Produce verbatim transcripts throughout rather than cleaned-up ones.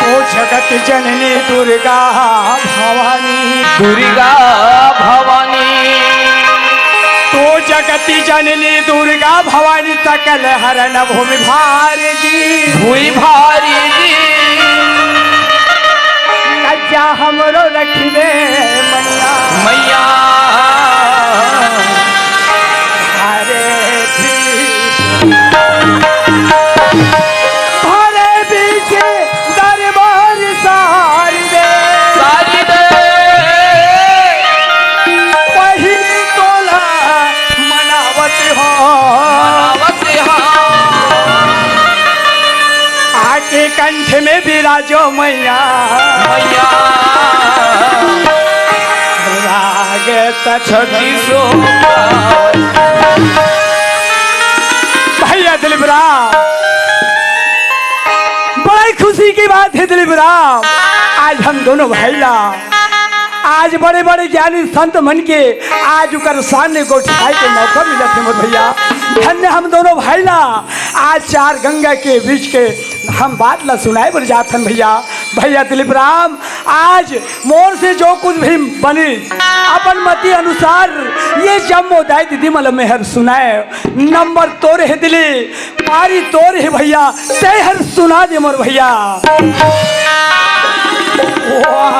ओ जगत जननी दुर्गा भवानी। दुर्गा भवानी। तो जगत जननी दुर्गा भवानी, सकल हरण भूमि भारी जी। भूमि भारी जी। कच्चा हमरो रखिबे मैया। मैया। अरे भी भरे बीच दरबार सारी दे। सारी दे। वही तोला मनावत हो। मनावत हो। आके कंठ में विराजो मैया। मैया। राग त छत्तीसो। भैया दिलीप राम, बड़ी खुशी की बात है दिलीप राम, आज हम दोनों भाई ला, आज बड़े बड़े ज्ञानी संत मन के आज उकर सामने गोठियाए के मौका मिलत है मोर भैया। धन्य हम दोनों भाई ला, आज चार गंगा के बीच के हम बात ला सुनाए बर जात हन भैया। भैया दिलीप राम, आज मोर से जो कुछ भी बनी, अपन मति अनुसार ये जम्मो दाई दीदी मन ल मेहर सुनाए। नंबर तोर हे दिली, पारी तोर हे भैया, तेहर सुना दे मोर भैया। ओ,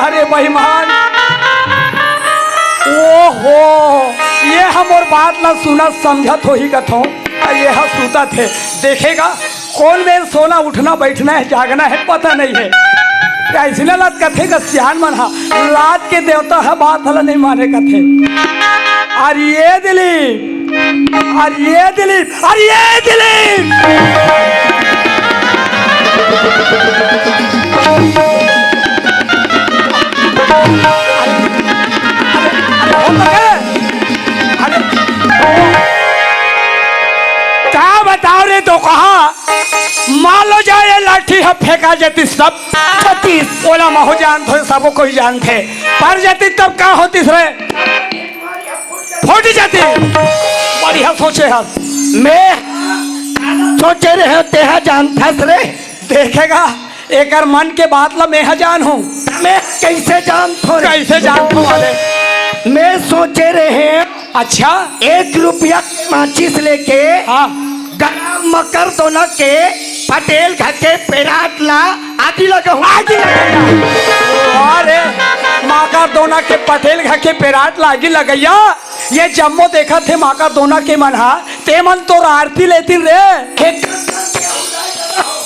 अरे बेईमान, ओहो, ये हमर बात ला सुनत समझत होही कथों, ये ह सुतत हे। देखेगा, कोन बेर सोना, उठना, बैठना हे, जागना हे, पता नइ हे। अइसने ला कथे का सियान मन ह, लात के देवता ह, बात ला नइ माने कथे। अरे ये दिलीप, अरे ये दिलीप, अरे ये दिलीप। अरे, अरे, का बताओ रे, तो कहा, मान लो जाए ये लाठी ह फेंका जाती, सब जाती, ओला महू जानत हों, सबो कोई जानथे, पर जाती तब का होतिस रे? फूट जाती। बढ़िया सोचे हस। मैं सोचे रहेंव, तेहा जानथस रे। देखेगा, एकर मन के बात ला मेहा जानहूं। मैं कइसे जानथों रे? कइसे जानथों वाले? मैं सोचे रहेंव, अच्छा। एक रुपया के माचिस लेके हाँ। गरम मकर दोना के पटेल घर के पेराट ला आगी लगाहूं। आगी लगाहूं। अरे, मकर दोना के पटेल घर के पेराट ला आगी लगइया। ये जम्मो देखत हे मकर दोना के मन हा, ते मन तोर आरती लेतिन रे।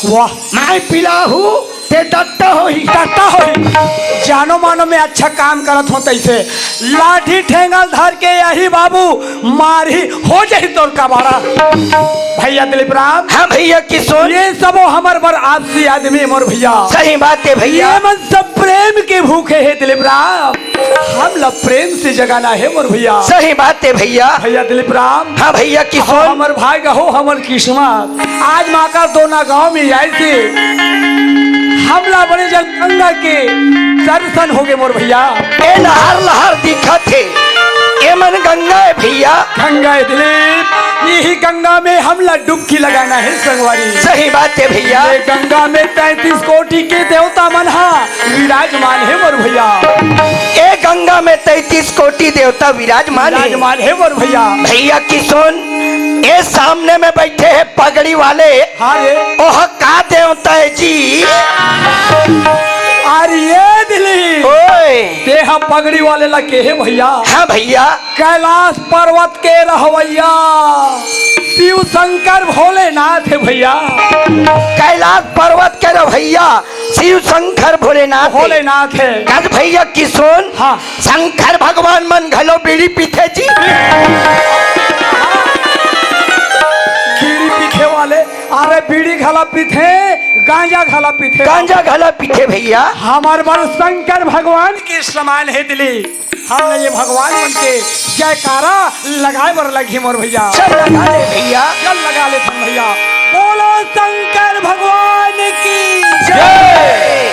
वाह। मैं पिलाहूं, ते डट्टा होही। डट्टा होही। जानो मानो मैं अच्छा काम करत हों तइसे। लाठी ठेंगा धर के यही बाबू मारही, हो जाही तोर कबाड़ा। भइया दिलीप राम। हाँ भइया किशोर। ये सबो हमर बर आपसी आदमी मोर भइया। सही बात हे भइया। ये मन सब प्रेम के भूखे हे दिलीप राम। हमला प्रेम से जगाना हे मोर भइया। सही बात हे भइया। भइया दिलीप राम। हाँ भइया किशोर। हमर भाई गहो, हमर किस्मत। आज मकर दोना गांव में आइस हे। हमला बड़े जन गंगा के दर्शन होगे मोर भइया। ए लहर लहर दिखत हे, ए मन गंगा हे भइया। गंगा हे दिलीप, यही गंगा में हमला डुबकी लगाना हे संगवारी। सही बात हे भइया। ये गंगा में तैंतीस कोटि के देवता मन हा विराजमान हे मोर भइया। ए गंगा में तैंतीस कोटि देवता विराजमान हे। विराजमान हे मोर भइया। भइया किशोर, ए सामने में बइठे हे पगड़ी वाले। हाँ रे। ओह का देवता हे जी? अरे ये दिलीप। ओए। तेहा पगड़ी वाले ला केहे भइया। हाँ भइया। कैलाश पर्वत के रहवइया शिव शंकर भोलेनाथ हे भइया। कैलाश पर्वत के रहवइया शिव शंकर भोलेनाथ हे। भोलेनाथ हे। कस भइया किशोर। हाँ। शंकर भगवान मन घलो बीड़ी पीथे जी। बीड़ी पीथे वाले, अरे बीड़ी घला पीथे, गांजा घला पीथे। गांजा घला पीथे भइया। हमर बर शंकर भगवान के समान हे दिलीप। हमला ये भगवान मन के जयकारा लगाए बर लगही मोर भइया। चल लगा ले भइया। चल लगा लेथन भइया। बोलो शंकर भगवान की जय।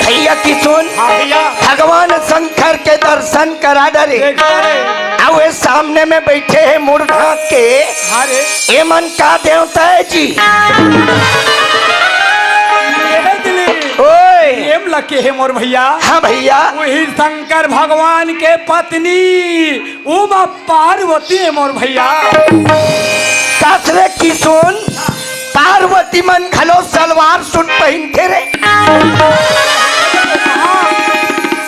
भइया किशोर। हाँ भइया। भगवान शंकर के दर्शन करा डरे। देख डरे। अउ ए सामने में बइठे हे मुड़ ढांक के। हाँ रे। ए मन का देवता हे जी? ये दिलीप। ओए। एम लगे हे मोर भइया। हाँ भइया। वही शंकर भगवान के पत्नी उमा पार्वती हे मोर भइया। कस रे किशोर, पार्वती मन घलो सलवार सूट पहिनथे रे।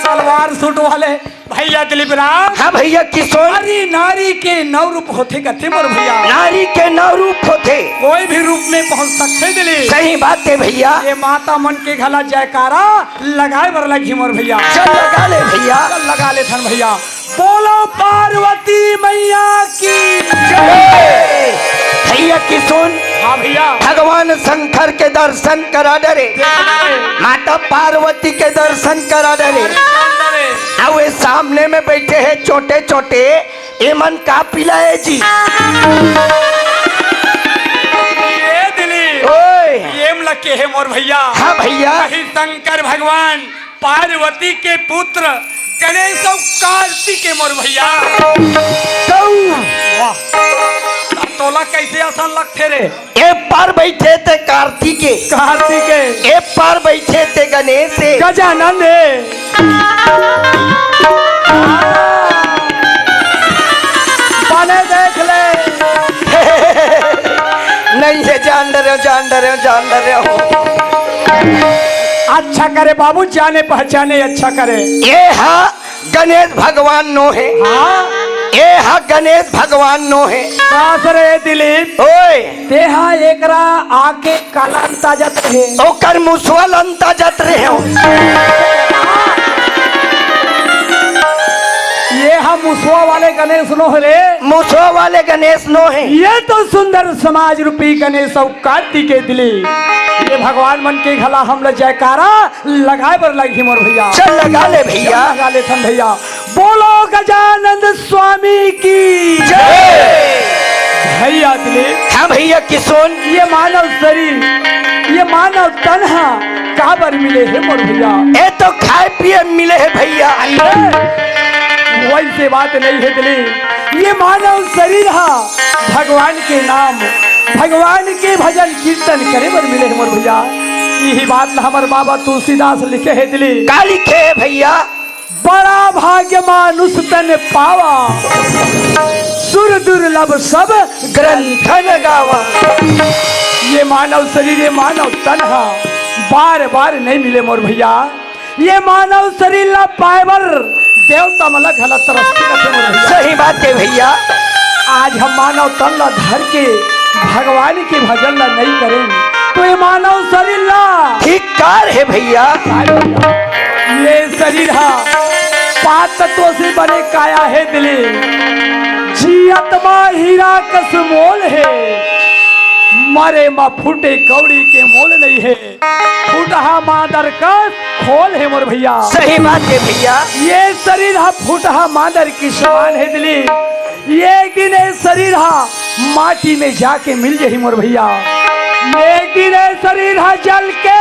सलवार सूट वाले भइया दिलीप राम। हाँ भइया किशोर। अरे नारी के नौ रूप होथे कथे मोर भइया। नारी के नौ रूप होथे। कोई भी रूप में पहुंच सकथे दिलीप। सही बात हे भइया। ये माता मन के घला जयकारा लगाए बर लगही मोर भइया। चल लगा ले भइया। चल लगा लेथन भइया। बोलो पार्वती मैया की जय। भइया किशोर। हाँ भइया। भगवान शंकर के दर्शन करा डरे। देख डरे। माता पार्वती के दर्शन करा डरे। अरे जान डरे। अउ ए सामने में बइठे हे छोटे छोटे, ए मन का पिलाए जी? ये दिलीप। ओए। एम लगे हे मोर भइया। हाँ भइया। वही शंकर भगवान पार्वती के पुत्र गणेश अउ कार्तिक के मोर भइया। कऊ। वाह। तोला कइसे असन लगथे रे? ए पार बइठे ते कार्तिक के। कार्तिक के। ए पार बइठे ते गणेश के। गजानन हे। बने देख ले। नहीं हे, जान डरेंव, जान डरेंव, जान डरेंव। अच्छा करे बाबू, जाने पहचाने अच्छा करे। ए हा गणेश भगवान नो हे। हाँ। ए हा गणेश भगवान नो हे। का रे दिलीप? ओए। तेहा एकरा आके काला अंता जात रहे। ओकर मुसवा ल अंता जात रहे हो। ये हा मुसवा वाले गणेश नो हे रे। मुसवा वाले गणेश नो हे। ये तो सुंदर समाज रूपी गणेश अउ कार्तिकेय दिलीप। ये भगवान मन के घला हमला जयकारा लगाए बर लगही मोर भैया। चल लगा ले भैया। चल लगा लेथन भैया। बोलो गजानंद स्वामी की जय। भैया दिलीप। हाँ भैया किसुन। ये मानव शरीर, ये मानव तन हा काबर मिले हे मोर भैया? ए तो खाए पिए मिले हे भैया। अरे, वैसे बात नहीं हे दिलीप। ये मानव शरीर हा भगवान के नाम, भगवान के भजन कीर्तन करे बर मिले हे मोर भैया। यही बात ला हमर बाबा तुलसीदास लिखे हे दिलीप। का लिखे हे भैया? बड़ा भाग्य मानुष तन पावा, सुर दुर्लभ सब ग्रंथन गावा। ये मानव शरीर, ये मानव तन हा बार बार नहीं मिले मोर भैया। ये मानव शरीर ला पाए बर देवता मन ला घला तरसथे कथे मोर भैया। सही बात हे भैया। आज हम मानव तन ला धर के भगवान के भजन ला नहीं करें तो ये मानव शरीर ला धिक्कार हे भैया। ये शरीर हा पांच तत्व से बने काया हे दिलीप। जियत मा हीरा कस मोल हे, मरे मा फूटे कौड़ी के मोल नहीं हे। फुटहा मांदर कस खोल हे मोर भैया। सही बात हे भैया। ये शरीर हा फुटहा मांदर के समान हे दिलीप। एक दिन ये शरीर हा माटी में जाके मिल जाही मोर भैया। एक दिन ये शरीर हा जल के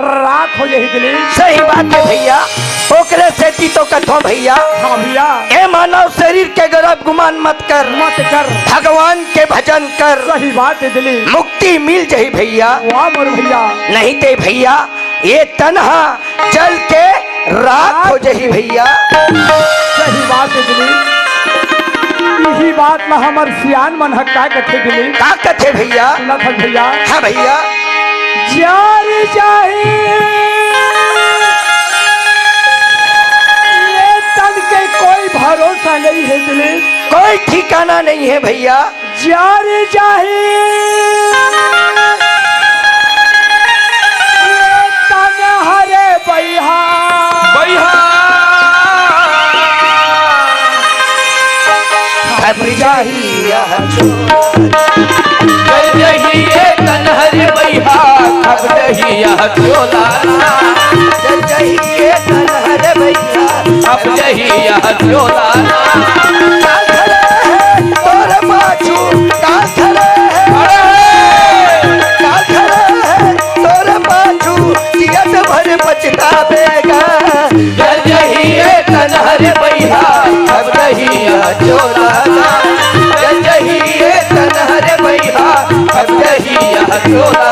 राख हो जाही दिलीप। सही बात हे भैया। ओकरे सेती तो कथों भैया। हाँ भैया। ए मानव शरीर के गौरव गुमान मत कर। मत कर। भगवान के भजन कर। सही बात हे दिलीप। मुक्ति मिल जाही भैया। वाह मोर भैया। नहीं ते भैया ये तन हा जल के राख हो जाही भैया। सही बात हे दिलीप। इही बात ला हमर सियान मन ह का कथे दिलीप? का कथे भैया? सुनत हस भैया? हाँ भैया। जर जाही ये तन के कोई भरोसा नहीं हे दिलीप। कोई ठिकाना नहीं हे भैया। जर जाही ये तन हरे बइहा। बइहा। खप जाही यह चोला। जर जाही ये तन हरे बइहा, खप जाही यह चोला। जर जाही ये तन हरे बइहा, खप जाही यह चोला। काल खड़े हे तोर पाछू, काल खड़े हे, अरे! काल खड़े हे तोर पाछू, जियत भर पछतावेगा। जर जाही ये तन हरे बइहा, खप जाही यह चोला। जर जाही ये तन हरे बइहा, खप जाही यह चोला।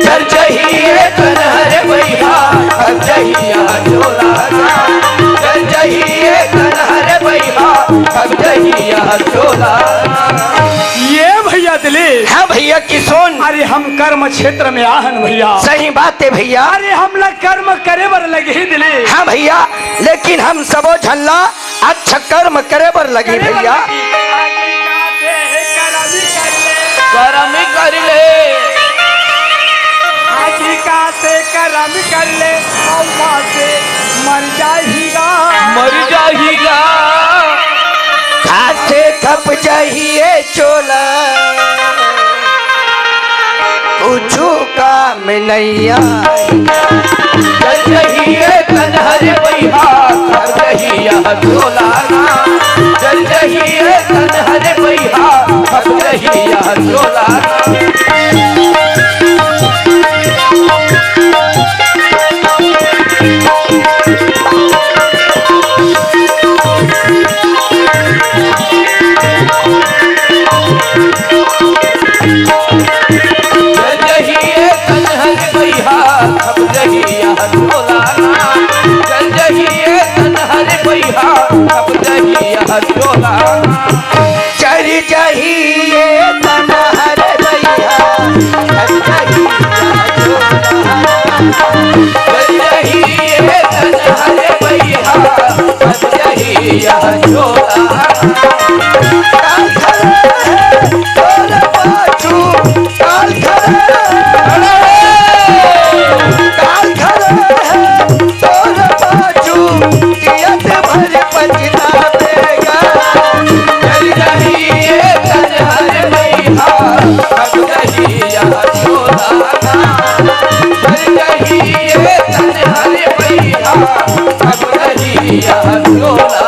जर जाही ये तन हरे बइहा, खप जाही यह चोला। जर जाही ये तन हरे बइहा, खप जाही यह चोला। ये भैया दिलीप। हाँ भैया किसुन। अरे हम कर्म क्षेत्र में आहन भैया। सही बात हे भैया। अरे हमला कर्म करे बर लगही दिलीप। हाँ भैया, लेकिन हम सबो झन ला अच्छा कर्म करे बर लगही करे बर भैया। लगही। करम कर ले। आज का से करम कर ले, मौका से मर जाही गा। मर जाही गा। खासे खप जाही ये चोला, कुछु काम नहीं आही। जर जाही ये तन हरे बइहा, खप जाही यह चोला। जर जाही ये तन हरे बइहा, खप जाही यह चोला। जर जाही ये तन हरे बइहा, खप जाही यह चोला। जर जाही ये चरि जही ये तन हर बइहा, हर बइहा चोला। चरि जही ये तन हर बइहा, हर बइहा चोला। काल खड़े हे तोर पाछू, काल खड़े हे, काल खड़े हे तोर पाछू, जियत भर पछतावेगा। चल रही ये तन हर बइहा, अब रही यह झोला। चल रही ये तन हर बइहा, अब रही यह झोला।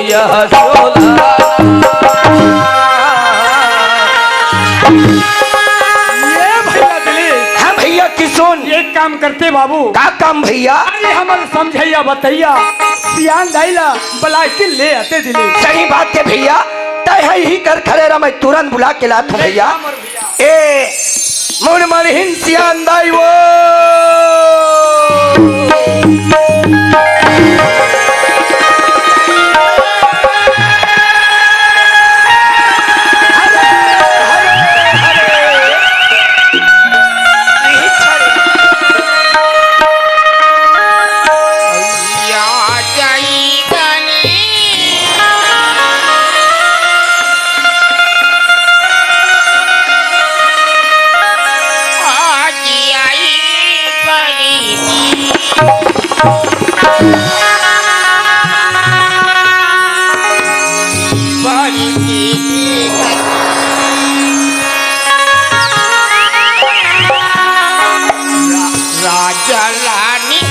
यह शोला। ये भैया दिलीप, हाँ भैया किशुन। एक काम करते बाबू। का काम भैया? अरे हमर समझैया बतैया सियान दाई ला बुला के ले आते दिलीप। सही बात हे भैया, तय हे ही कर खड़े रह, मैं तुरंत बुला के लात हूँ भैया। ए, मुड़ मड़हिन सियान दाई वो। राजा रानी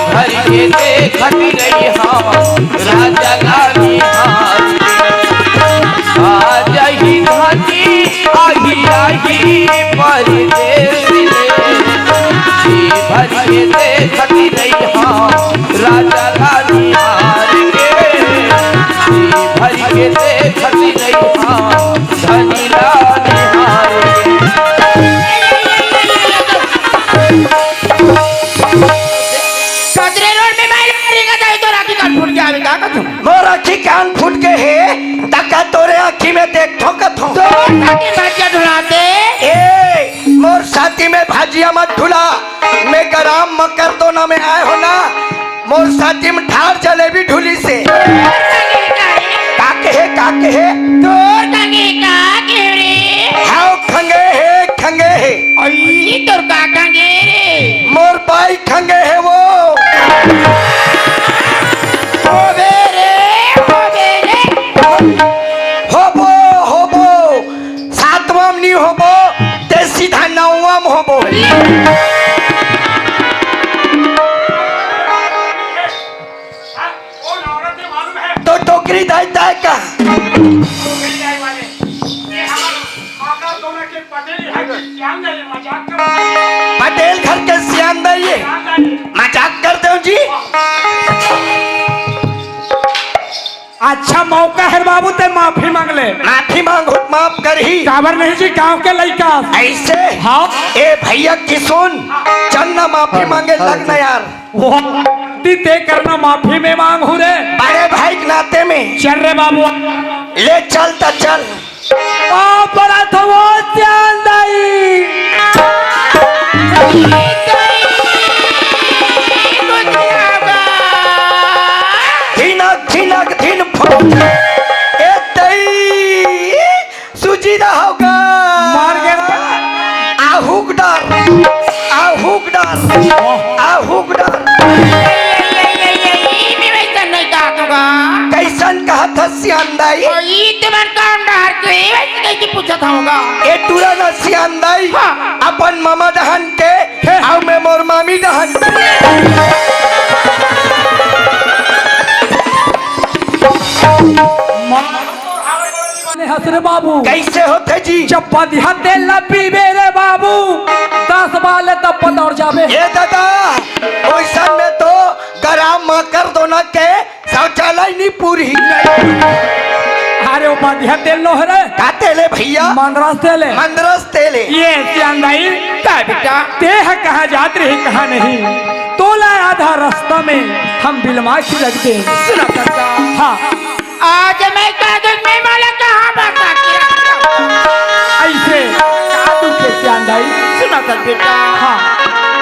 भर के देखत रही हम, राजा रानी हार के। आ जाही धनी, आही, आही, परदेस ले। जी भर के देखत रही हम, राजा रानी हार के। जी भर के देखत रही हम, धनी रानी हार के। कचरे रोड में माइल मारेगा, जाए तो राखी कान फूट के आवे, का कथूं? मोर आँखी कान फूट के हे, तका तोरे आँखी में देखथों कथों। तोर साथी भाजिया ढुलाते। ए, मोर साथी में भाजिया मत ढुला। मैं गराम मकरदोना में आए हो ना, मोर साथी में ठार जलेबी ढुली से। का कहे, का कहे? तोर संगे का कहे रे? हाव खंगे हे, खंगे हे। अई तोर का खंगे रे? मोर बाई खंगे हे वो। होबे रे, होबे रे। होबो, होबो। सातवां में नी होबो, ते सीधा नौवां में होबो। तो टोकरी दाई दाई का। पटेल घर के सियान दाई ये। मजाक कर दो जी। अच्छा मौका हे बाबू, ते माफी मांग ले। माफी मांगहूं, माफ करही। काबर नहीं जी, गांव के लइका। ऐसे? हाँ। ए भैया किशुन, चल ना माफी मांगे, लग ना यार। वो गलती ते करना, माफी मैं मांगहूं रे। बड़े भाई के नाते में। चल रे बाबू। ले चल त चल। ओ बड़ा था वो सियान दाई। धिनक धिनक धिन फो। ए तई, सुजी रहोगा। मार गे। आहुक डर, आहुक डर, आहुक डर। कैसन कहत हस सियान दाई? ए टूरा ना सियान दाई, हाँ। अपन ममा डहन के, हे। अउ मैं मोर मामी डहन के। मार तोर हाथ हस रे बाबू। कइसे होथे जी? जब बधिया तेल ला पीबे रे बाबू, दस बार ले तब पतौर जाबे। ए दादा, ओइसन में तो गरम मकर दोना के शौचालय नी पूरही। अरे, ओ बधिया तेल नोहे रे। का तेल हे भइया? मंदरस तेल हे। मंदरस तेल हे। ए सियान दाई। का बेटा? तें ह कहाँ जात रहे, कहाँ नहीं, तोला आधा रस्ता में हम बिलमा के रख दे। सुना काका। हाँ। आज मैं का दूं, मैं मोला कहाँ बता के रख दूं? अइसे का दूं के सियान दाई? सुना कर बेटा। हाँ।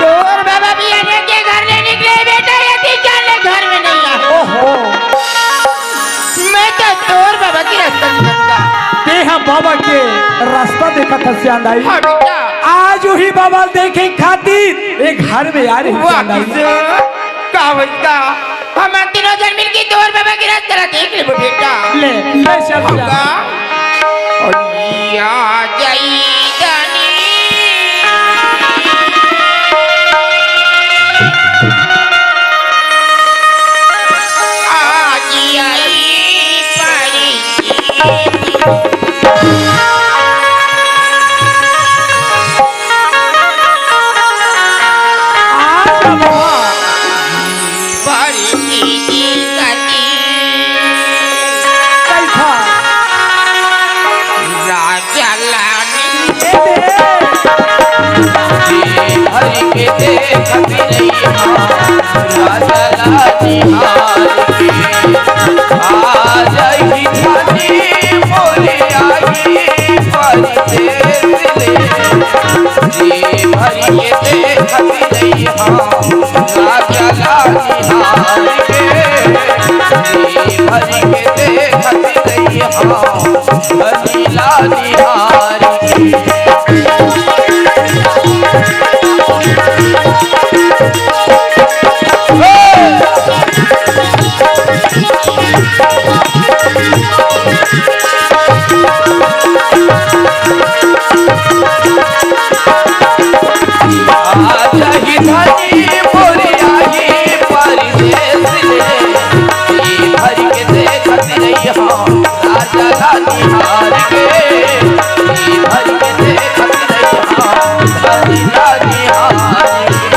तोर बाबा बिहानिया के घर ले निकले बेटा, यदि जान ले घर में नहीं आए। ओहो। मैं तो तोर बाबा के रस्ता निकलता। तें ह बाबा के रस्ता देखत हस सियान दाई। हाँ बेटा। आज उही बाबा ल देखे खातिर ए घर में आ रहे वाह सियान दाई। किशोर, का भइया? हम तीनों झन मिलके तोर बाबा के रस्ता ला देख लेबो बेटा। ले, ले चल जा। होगा। ओइया जाई जानी। आज आई पारी। आजा बाबा। बड़ी की गति। कैसा? राजा लानी। ए दे। जी भर के देखत रही हाँ, राजा लानी हार के। आ जाई खानी मोरे आई परदेस ले। जी भर के देखत रही हाँ, राजा लानी हार के। जी भर के देखत रही हाँ, धनी लानी हार के। आ जाई धनी मोरे आई परदेस ले, जी भर के देखत रही हाँ, राजा लानी हार के। जी भर के देखत रही हाँ, धनी लानी हार के।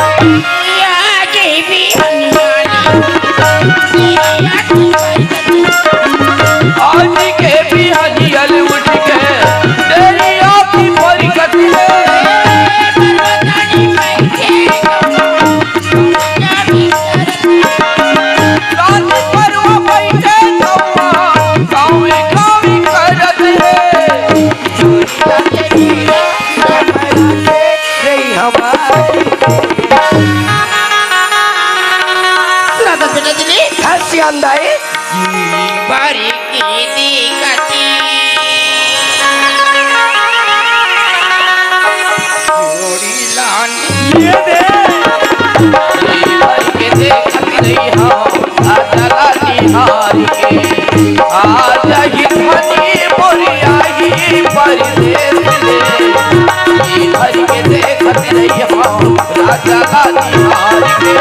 आज के बिहनिया ले उठ के तेरी आँखी बरकत ले। रात परवा बैठे कौआ, कावी कावी करत हे। सुना तो बेटा दिली। हंसी अंदाई। बारी की दिक्कती। जोड़ी लानी। ये दे। भर के देखत रही हाँ, राजा लानी हार के। आ जाई धनी मोरे आई परदेस ले। जी भर के देखत रही हाँ, राजा लानी हार के।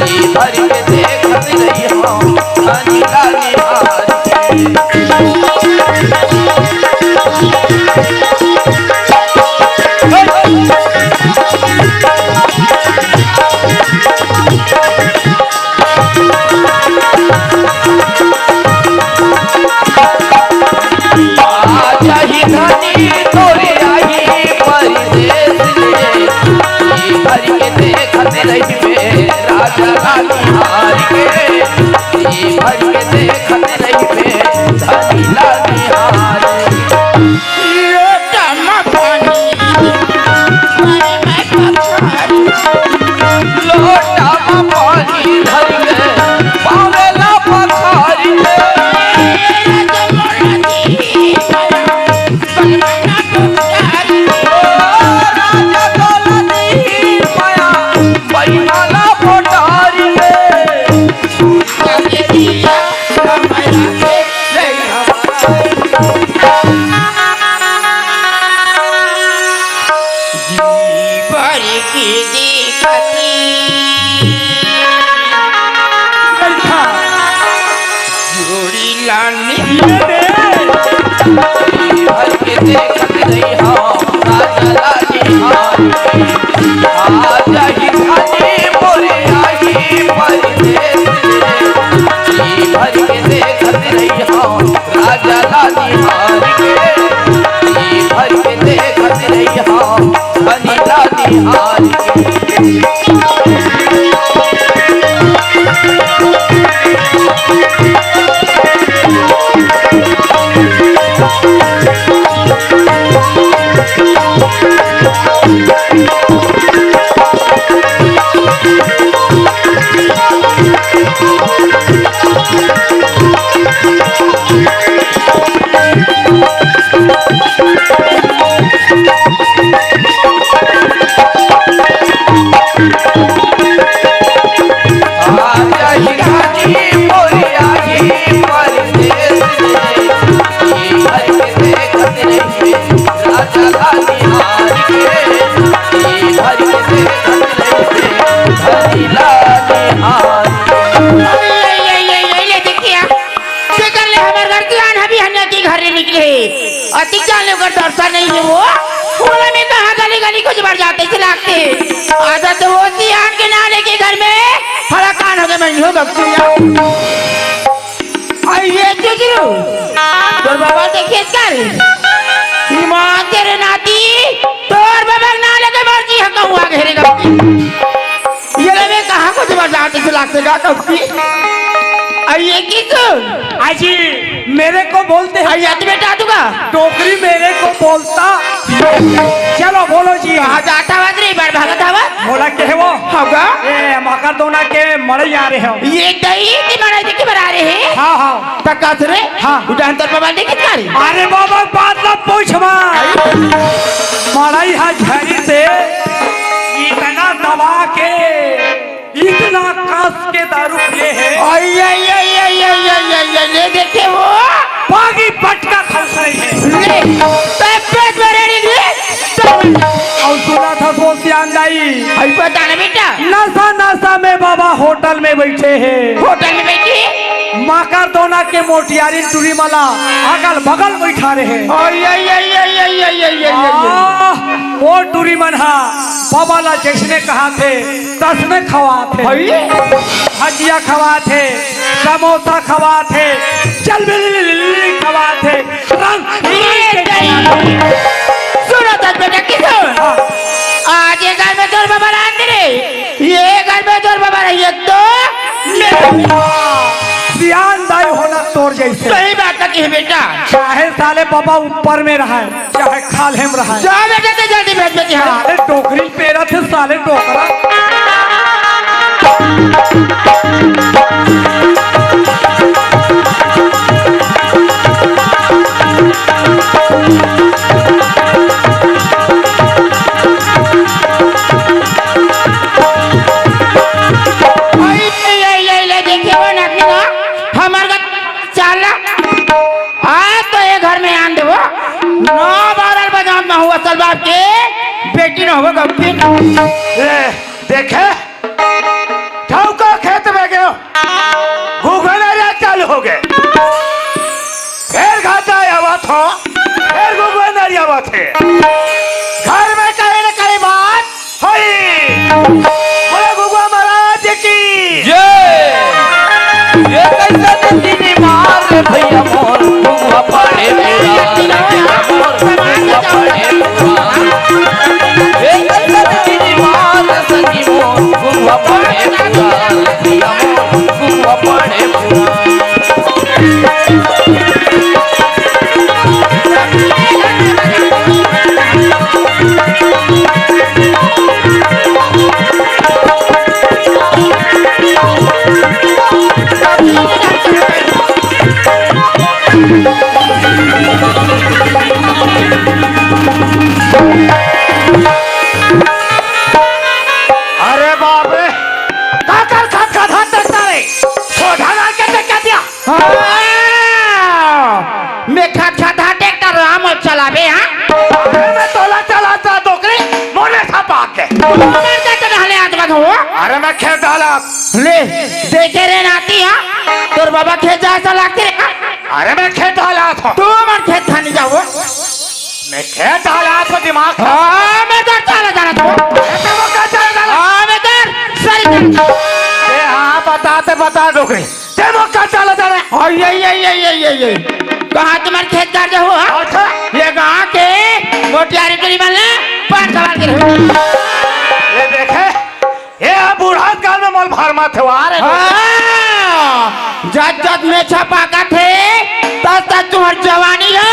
जी भर के देखत रही हाँ, धनी लानी हार के। आ जाई धनी तोरे आई परदेस ले। जी भर के देखत रहिबे राजा लानी हार के। जी भर के देखत रहिबे धनी लानी हार के। लोटा में पानी, पानी में पखारी। लोटा में पानी धर के पावेला पखारी के। ओ राजा दौलत ही माया, बैमाला पोटारी के। जोड़ी लानी। ये दे। जी भर के देखत रहिहौं राजा ला निहार के। आ जाही रानी मोरे आही परदेस रे। जी भर के देखत रहिहौं राजा ला निहार के। जी भर के देखत रहिहौं धनी ला निहार के। अरे, ये, ये, ये, ये, ये देखिए, जेकर ले हमर घर के आन हबी हन्या के घर ले निकले हे। अतिक जान ले ओकर दर्शन नहीं हे वो। ओला में कहाँ गली गली खोज बर जाते से लागते हे। आधा तो वो सियान के ना लेके घर में फड़ा कान हो गए, मैं नहीं हो गप्पू यार। आई ये चुचरू, तोर बाबा देखे कर। ईमान तेरे नाती, तोर बाबा ना लेके मर्जी है कहूँ आगे रे गप्पू। ये ले मैं कहाँ को जबरदस्ती से लागते का कबकी? अरे ये की सुन? आजी, मेरे को बोलते हैं। अरे ये तो बेटा तू का? डोकरी मेरे को बोलता। चलो बोलो जी। कहाँ जाता हवत रे, बार भागत हवत? मोला के वो? होगा? ए, मकर दोना के मड़ई आ रहे हो। ये दही की मड़ई देखी बना रहे हैं? हाँ, हाँ। तक का रे? हाँ। उदाहरण तर पर बांधे कितना रे? अरे बाबा, बात ना पूछ मत। मड़ई हा झरी से इतना दबा के, इतना कस के दारू पिए है। आई, आई, आई, ले देखे वो। पागी पटका खौस रही है। ले, तब पेट में रेड़ी ले, तब। और सुना था सो सियान दाई। आई पता ना बेटा। नशा नशा में बाबा होटल में बैठे हैं। होटल में बैठी? मकर दोना के मोटियारिन टूरी मला अगल बगल बैठा रहे। आई, आई, आई, आई, आई, आई, आई, आई, आई, आई। आह, वो टूरी मन हा बाबा ला जैसने कहा थे, तसने खवा थे। हई? भजिया खवा थे, समोसा खवा थे, जलेबी खवा थे, रंग, ये रंग के नहीं। सुनो तो बेटा, किशोर। हाँ। आज ये घर में तोर बाबा रहते रे, ये घर में तोर बाबा रहिए तो मेरा। सियान दाई होना तोर जैसे। सही बात है कि बेटा। चाहे साले बाबा ऊपर में रहा है, चाहे खाल्हे में रहा है। जा बेटा, ते जल्दी भेज, भेज यहाँ। साले डोकरी पेरा थे, साले डोकरा। आई, आई, आई, आई, ले, देखिए वो नातनी ना, हमार का चाला। आज तो ये घर में आन देवो। नौ बारह बजान में हुआ सल बाप के बेटी न होवे गप्पी। ए, देखे? ठाउका खेत में गयो। घुघुआ नरिया चालू हो गए। फिर घाटा आवत हो, फिर घुघुआ नरिया आवत है। घर में कहे न कहे बात, हई। बोले घुघुआ महाराज की। ये, ये कैसन दीदी मार रे भैया मोर, घुघुआ पड़े पुरान, भैया मोर, घुघुआ पड़े पुरान। ये कैसन दीदी मार रे संगी मोर, घुघुआ पड़े पुरान, भैया मोर, घुघुआ पड़े पुरान। आपका दिमाग खराब। हाँ, मैं तो चाला जाना था। ए, ते मोर का चाला जाना? हाँ, मैं तो सर ए, हाँ, बता, ते बता, डोकरी। ते मोर का चाला जाना? ओ, ये, ये, ये। कहाँ तुम्हारे खेत काट जाओ, हाँ? अच्छा। ये गाँव के मोटियारी टोली वाले पान सवाल के रहो। ये देखे, ए, बुढ़त काल में मोल भरमा थे, वाह रे। हाँ, जब जब मेछा पाका थे, तब तक तुम्हार जवानी है।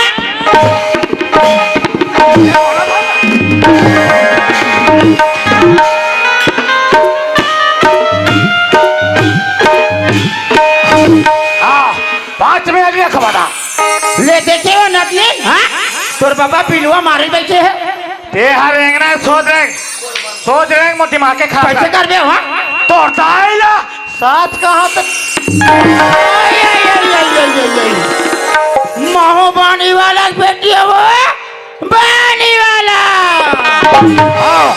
हाँ, पाँच मिनट ये खबर। ले देखे हो नकली, हाँ? तोर बाबा पिलुआ मारे बैठे है। ते हर रेंगना सोच रेंग, सोच रेंग, मोर दिमाग के खराब कैसे कर। करबे हो, हाँ? तोर दाई ला सास कहाँ से? आई, आई, आई। महो बानी वाला के बेटी है वो, बानी वाला। हाँ,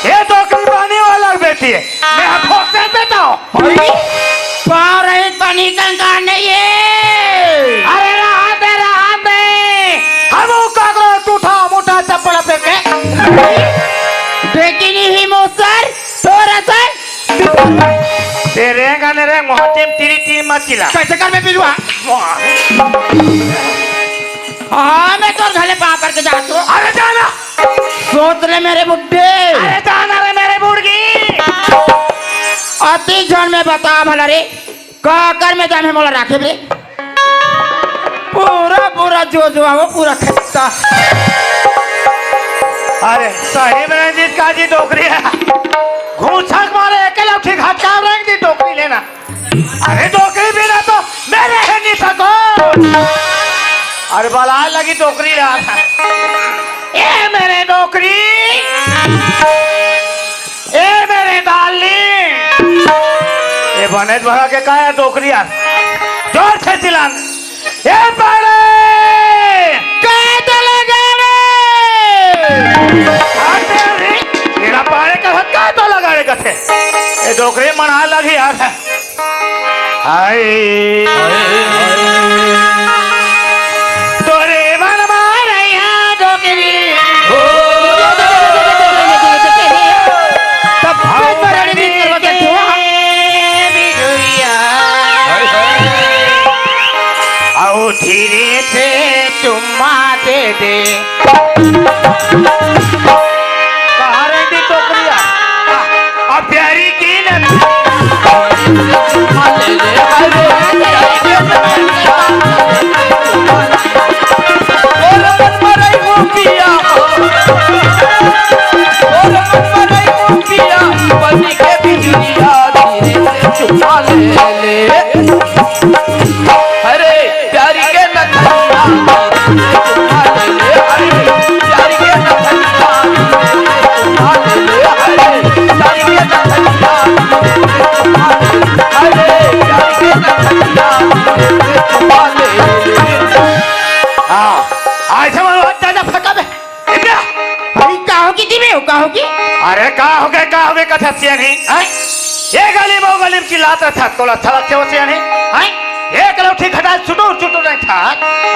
ये तो कोई बानी वाला के बेटी है। मैं फोकट में तो। अरे, पाँव रहित पानी कंगाल नहीं है। अरे, रहन दे, रहन दे। हम वो काकरो टूटा मोटा चप्पल पे के। देखी नहीं ही मोसर, तोरा से। ते रेंग आने रेंग, मोहन टीम, तेरी टीम मत चिल्ला। कैसे कर मैं पिलुआ? वाह। हाँ, मैं तोर घले पाँव करके जात हूँ। अरे जाना। सोच ले मेरे बुड्ढे। अरे जाना रे मेरे बुड़गी। अति झन में बता भला रे, काकर में जामे मोला राखे रे। पूरा, पूरा जो जो आवो, पूरा खत्ता। अरे, सही में रंजीत का जी डोकरी है। घूंचक मारे, एक लौठी घटका रंजीत डोकरी लेना। अरे डोकरी बिना तो मैं रह नहीं सको। अरे बलाए लगी डोकरी यार। ए मेरे डोकरी, ए मेरे डार्लिंग, ए बनेज भरा के का है डोकरी यार? जोर से चिल्लान। ए पाड़े! काय तो लगाड़े? अरे रे, एला पाड़े का हक काय तो लगाड़े कथे? ए डोकरी मना लगी यार। हाय। तोरे मन मारैया डोकरी। तब पेट में रड़ी बीच करवा के तू। बिजुरिया। अउ धीरे से चुम्मा दे दे। कहाँ रही थी टोकरिया? आ, अब प्यारी की न अरे प्यारी के नथनिया, अरे प्यारी के नथनिया, अरे प्यारी के नथनिया। हाँ, आज हम दादा फटा बे। इन्ना। भाई, का हो की दिवे हो, का हो की? अरे, का हो गए, का हो गए, कथा सियानी, हैं? ये गली में, वो गली में चिल्लात रहा था, तोला अच्छा लगते हो सियानी, हैं? एक लौठी खटा चुटुर चुटुर नहीं था,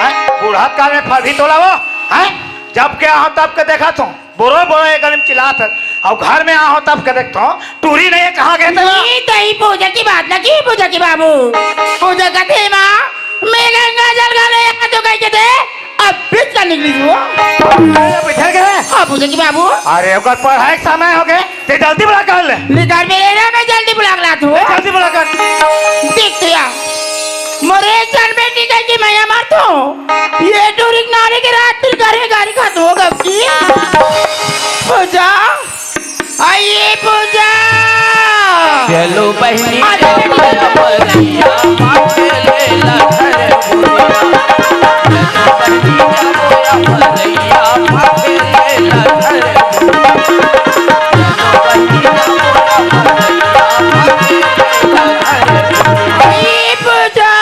हैं? बूढ़ा काल में फर भी तोला वो, हैं? जब के आहो तब के देखा तो, बोरो बोरो ये गली में चिल्लात है, और घर में आहो तब के देखता हूँ, टूरी नहीं है, कहाँ गए थे वो? ये तो ही पूजा की बात ना की, पूजा की बाबू। पूजा का थे माँ, मैं गंगा जल का ले आ तो कह के दे, अब बीच का निकली वो। अरे, बैठे गए? हाँ, पूजा की बाबू। अरे, ओकर पढ़ाई के समय हो गए, ते जल्दी बुला कर ले। निकाल मेरे रे, मैं जल्दी बुला के लात हूँ। जल्दी बुला कर। देख तो यार, मोरे चल बेटी कह के मैया मार तो। ये टूरी नारे के रात फिर घरे गाड़ी खात हो गब की। पूजा। आइए पूजा। चलो बहिनी, अरे। चलो बहिनी, चलो बहिनी, चलो बहिनी, चलो बहिनी, चलो बहिनी, चलो बहिनी। आइए पूजा।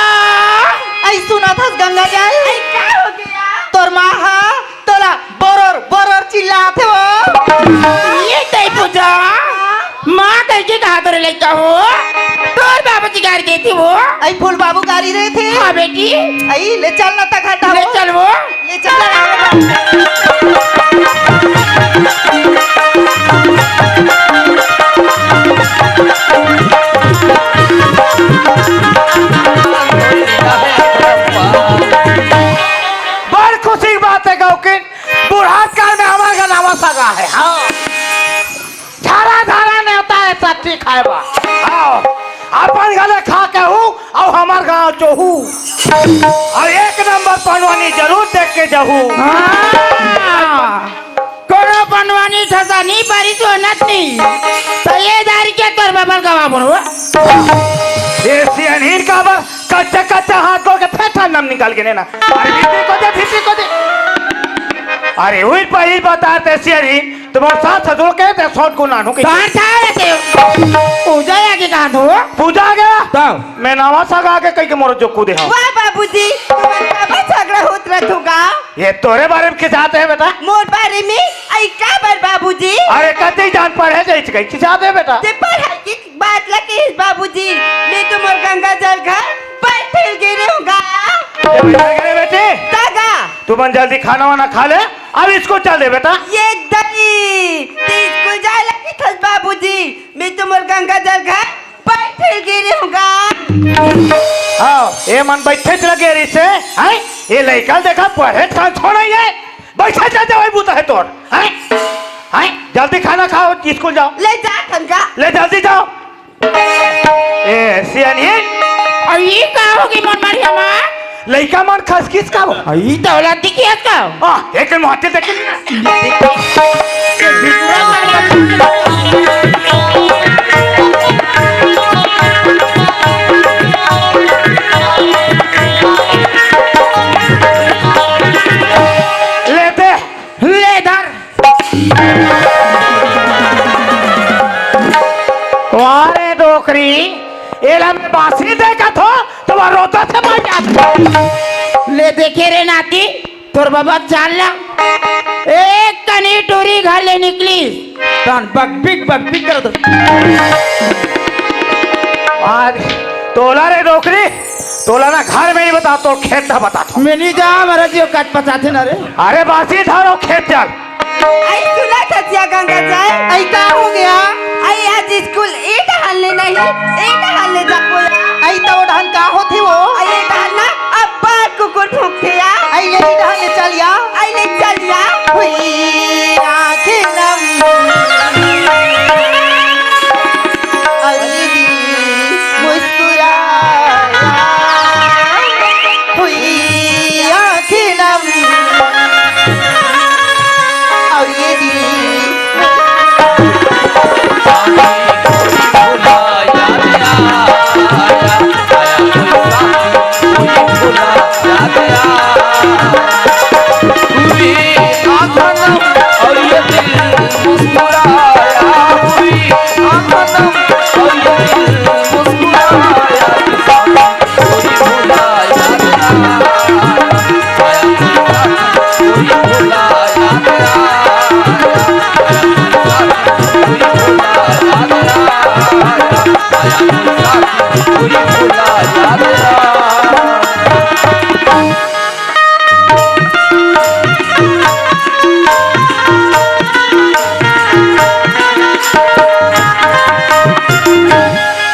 आई सुना था गंगा जल? आई का हो गया? तोर माँ हा तोला बोरोर बोरोर चिल्लात हे वो। ये तई पूजा, माँ कह के कहा तोरे लइका हो? तोर बाबू जी गारी देती वो। आई फूल बाबू गारी रहे थे। हाँ बेटी। आई ले चल ना तक हटा ले वो। चल वो। ले चल। सगा हे, हाँ। झारा झारा नेवता हे सच्ची खाए बर। हाँ, अपन घरे खा के हूँ, अउ हमर गाँव चोहू। अउ एक नंबर पंडवानी जरूर देख के जाहू। हाँ। कोनो पंडवानी ठसा नी पारी तो नत नी। त ये दारी के तोर बबल गवा बोलो। ये सियान हीन का बा, कच्चा कच्चा हाथ धो के फेंटा नम निकाल के लेना। अरे भीती को दे, भीती को दे। अरे उही पहिल बता ते सियान हीन, तुम्हारे सास ससुर के ते सौत को नानू के। तार था रे ते। पूजा आगे कहाँ थो? पूजा आ गया? तब। मैं नवा सगा के कहीं के मोर जो कूदे हूँ। वाह बाबूजी, तुम्हारे बाबा झगड़ा होत रहत होगा। ये तोरे बारे में किसाते हैं बेटा? मोर बारे में? आई का बर बाबूजी? अरे कतई जान पढ़े जाई छिकै, किसाते हैं बेटा? ते पढ़ाई की बात ला कहिस बाबूजी, मैं तो मोर गंगा जल घर बैठल गे रहूँगा। ये बैठल गे रहे बेटी? तगा। तुमन जल्दी खाना वाना खा ले, अब स्कूल चल दे बेटा। ये दई, ते स्कूल जाए लगी थस बाबूजी, मैं तो मोर गंगा जल घर बैठल गे रहूँगा। हाँ, ए मन बैठे च लगे रहिसे, हैं? ये लइका ल देखा पढ़े च कान छोड़े हे, बैठे चल जाओ, बूता हे तोर, हैं? हैं? जल्दी खाना खाओ, स्कूल जाओ। ले जा खनका। ले जल्दी जाओ। ए, सियानी। अउ ई का होगे मन मारिया मा? लइका मन खसकिस का हो? अउ ई त औलाद दिखिया का? आ, एक दिन मोहते देखे। ले दे। ले धर। वाह रे डोकरी, एला मैं बासी देखत हो, त वो रोता से मर जात। ले देखे रे नाती, तोर बाबा चाल ला। एक कनी टूरी घर ले निकली, तहन बकबिक बकबिक करत। आज तोला रे डोकरी, तोला ना घर में ही बता, तो खेत ना बता। मैं नहीं जा, हमारा जियो काट पचाथे ना रे। अरे बासी धरो खेत चल। आई सुना खसिया गंगा जाए। आई का हो गया? आई आज स्कूल ए डहन ले नहीं, ए डहन ले जा कोया। आई तो डहन का होथे वो? आई ए डहन ना अब्बड़ कुकुर भौंकथे या। आई ये डहन ले चल या। आई ले चल या। हुई आंखें नम। अरे दिल मुस्कुराया। हुई आंखें नम। और ये दिल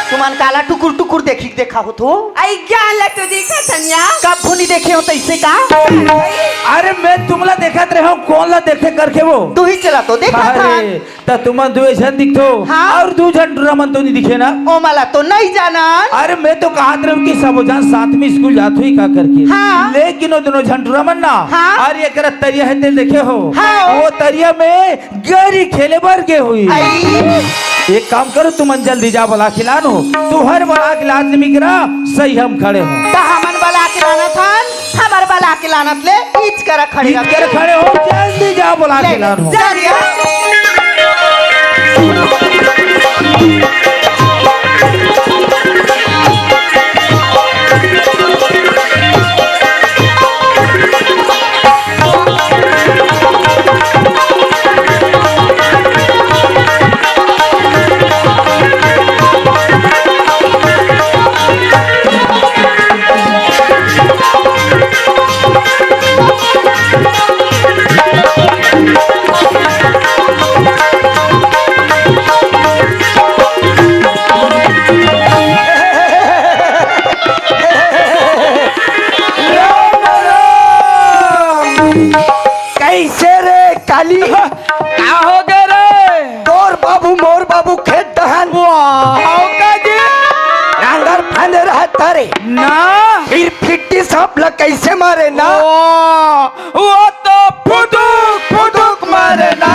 तुमन काला टुकुर टुकुर देखी देखा होथो? आई ज्ञान ला तो देखा थनिया। कभू नहीं देखे हो तइसे का? अरे मैं तुमला देखत रहे हो, कोन ला देखे करके वो? तू ही चला तो देखा था। अरे, त तुमन दुए झन दिखथो, हाँ। अउ दू झन टुरा मन तो नहीं दिखे ना। ओ मला तो नहीं जानन। अरे मैं तो कहत रहूं कि सबो झन साथ में स्कूल जात हुई का करके। हाँ। लेकिन वो दोनों झन टुरा मन ना, हाँ। अउ एकरा तरिया हे ते देखे हो? हाँ। वो तरिया में गरी खेले बर गे हुई। आई। एक काम करो, तुमन जल्दी जा बला के लानो। तुहर बला के लात निकरा, सही हम खड़े हो। त हमन बला के लाना थन, हमर बला के लानत ले, इच करा खड़े इच करा खड़े हो, जल्दी जा बला के लानो। जा रिया। ऐसे मारे ना। ओ, वो तो फुदुक फुदुक मारे ना।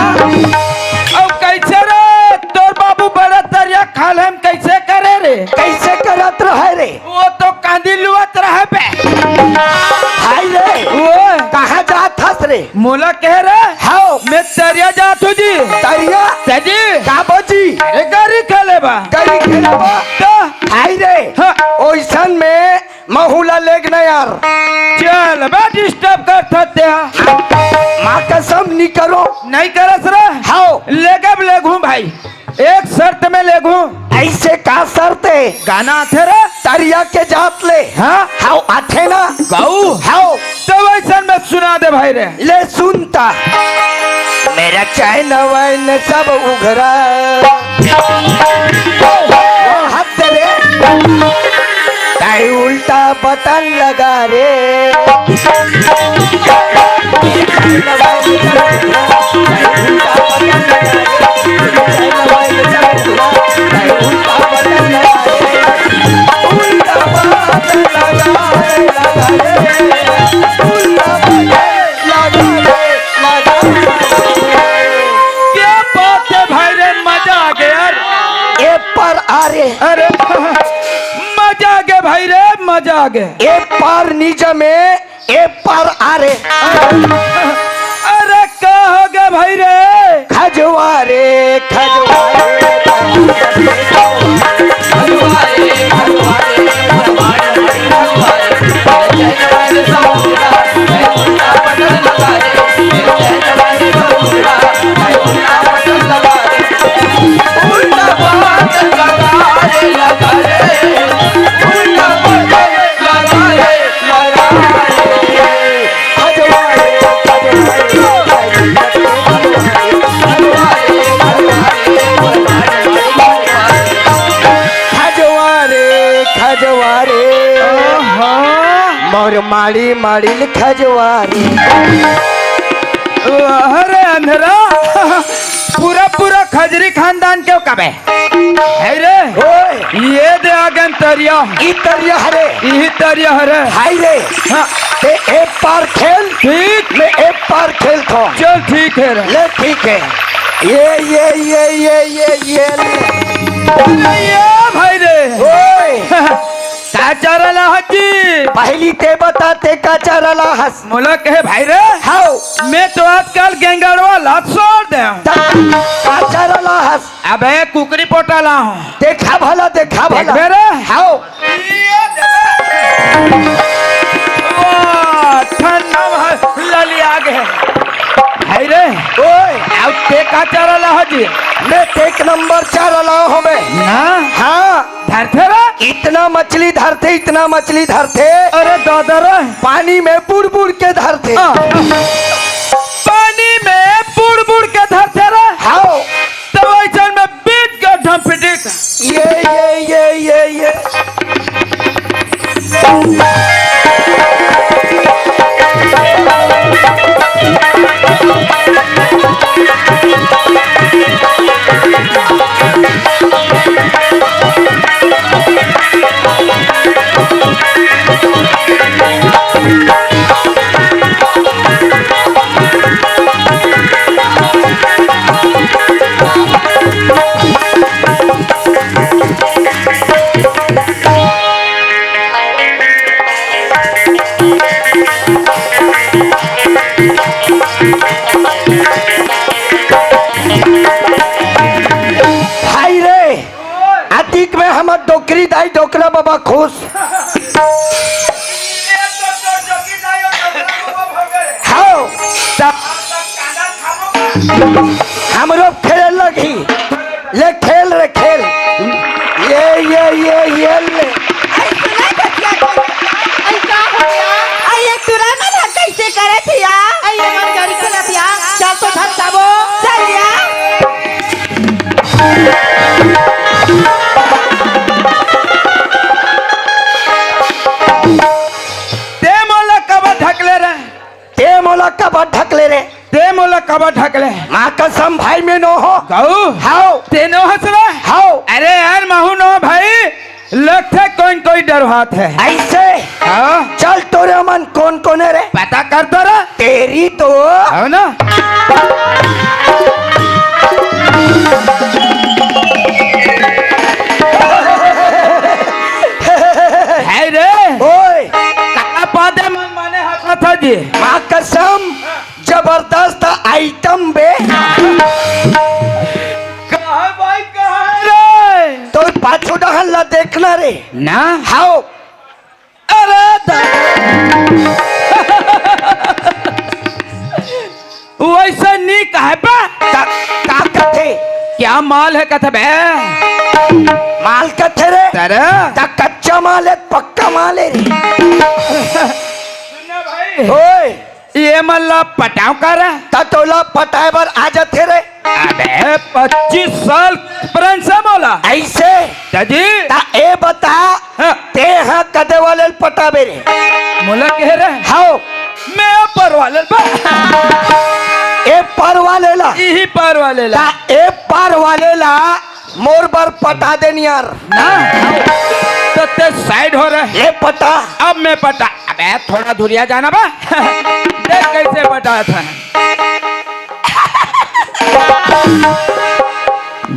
अब कैसे रे, तोर बाबू बड़ा तरिया खाल हम कैसे करे रे? कैसे करत रहे रे? वो तो कांदी लुअत रहे बे। हाय रे। ओ। कहाँ जात हस रे? मोला कहे रे। हाव। मैं तरिया जात हूँ जी। तरिया? सजी। का बजी? अरे गरी खेले बा। गरी खेले बा। तो? हाय रे। हाँ। ओइसन में महू ला लेग ना यार। चल बे, डिस्टर्ब करत हस ते हा। माँ कसम नी करो। नहीं करस रे। हाव। लेगब लेगहूँ भाई। एक शर्त में लेगहूँ। ऐसे का शर्त है? गाना आथे रे। तरिया के जात ले। हाँ? हाव आथे ना। गाऊ? हाव। तो वैसन में सुना दे भाई रे। ले सुनता। मेरा चैन वैन सब उघरा। वो हद रे। ताई उल्टा बटन लगा रे। क्या बात है भाई रे, मजा आ गया यार। ए पर आ रे। अरे मजा आ गया भाई रे, मजा आ गया। ए पर निज में ए पर आ रे। अरे का हो गया भाई रे? खजवा रे, खजवा रे। खजवा रे, खजवा रे। आहा। मोर माड़ी माड़ी खजवा रे। अरे अंधरा, पूरा पूरा खजरी खानदान के कबे? है रे। ओए। ये दे आगन तरिया। ई तरिया हरे। यही तरिया हरे। हाय रे। हाँ। ते ए पार खेल। ठीक। मैं ए पार खेलथों। चल ठीक है रे। ले ठीक है। ये, ये, ये, ये, ये, ये ले। ये भाई रे। ओए। का चारा लाहत जी? पहली ते बता ते का चारा लाहस। मोला कहे भाई रे। हाव। मैं तो आजकल गेंगड़वा ला छोड़ दे। का चारा लाहस। अबे कुकरी पोटा ला हूँ। देखा भला, देखा भला। देखबे रे। हाव। वाह, ठंडा में ललिया गे। हाय रे। ओए। अब ते का चारा ला हजी? मैं एक नंबर चारा ला हूँ मैं। ना? हाँ। धरथे रे? इतना मछली धरथे, इतना मछली धरथे। अरे दादा रे। पानी में बुड़ बुड़ के धरथे। हाँ। पानी में बुड़ बुड़ के धरथे रे? हाव। तो वैसन में बीच गड्ढा में पिटिक। ये, ये, ये, ये, ये। हाय रे, अतीक में हमर डोकरी दाई डोकरा बाबा खुश। हाव। हमरो खेले लगही। ले खेल रे खेल। ये, ये, ये, ये ले। अरे सुना कचिया के। अरे का हो गया? अरे एक टुरा ना था कैसे करे थी यार? अरे ये मन गाड़ी चला थी यार। चल तो धर तबो। चल यार। ते मोला कब ढकले रे? ते मोला कब ढकले रे? ते मोला कब ढकले? माँ कसम भाई मैं नो हो। कहू? हाव। ते नो हस रे? हाव। अरे यार महू नो भाई, लगथे कोई न कोई डरवात हे। ऐसे? हाँ? चल, तोरे मन कोन कोन हे रे? पता कर तो रे। तेरी तो। हो ना? है रे। ओए। काला पादे मन माने हंसा था जी। माँ कसम, जबरदस्त आइटम बे। कहाँ भाई, कहाँ है रे? तो पाछू डहन ला देखना रे। ना। हाओ। अरे दादा। वैसे नी कहे बा। का, का कथे? क्या माल है कथे बे? माल कथे रे? अरे। ता कच्चा माल है, पक्का माल है रे। सुन ना भाई। ओए। ये मन ला पटाव कर। त तोला पटाए बर आ जाथे रे। अबे पच्चीस साल प्रेम से बोला। ऐसे? दादी। त ए बता, हाँ। ते हा कदे वाले ल पटाबे रे? मोला कहे रे? हाओ। मैं पर वाले ल बा। ए पर वाले ला। इही पर वाले ला। त ए पर वाले ला मोर बर पटा देन यार। ना, तो ते साइड हो रहे। ले पटा। अब मैं पटा। अबे थोड़ा दूरिया जाना बा। देख कैसे पटा था।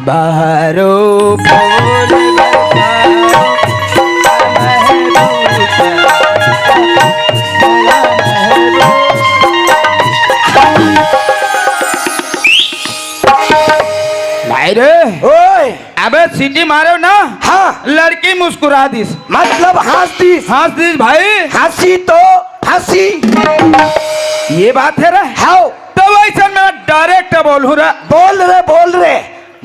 बाहरो बोल बरसाओ, महबूब का, मेरा महबूब। भाई रे। ओए। अबे सीटी मारे ना। हाँ। लड़की मुस्कुरा दिस। मतलब हंस दिस। हंस दिस भाई। हंसी तो फंसी। ये बात है रे। हाओ। तो वैसे मैं डायरेक्ट बोलूं रे। बोल रे, बोल रे।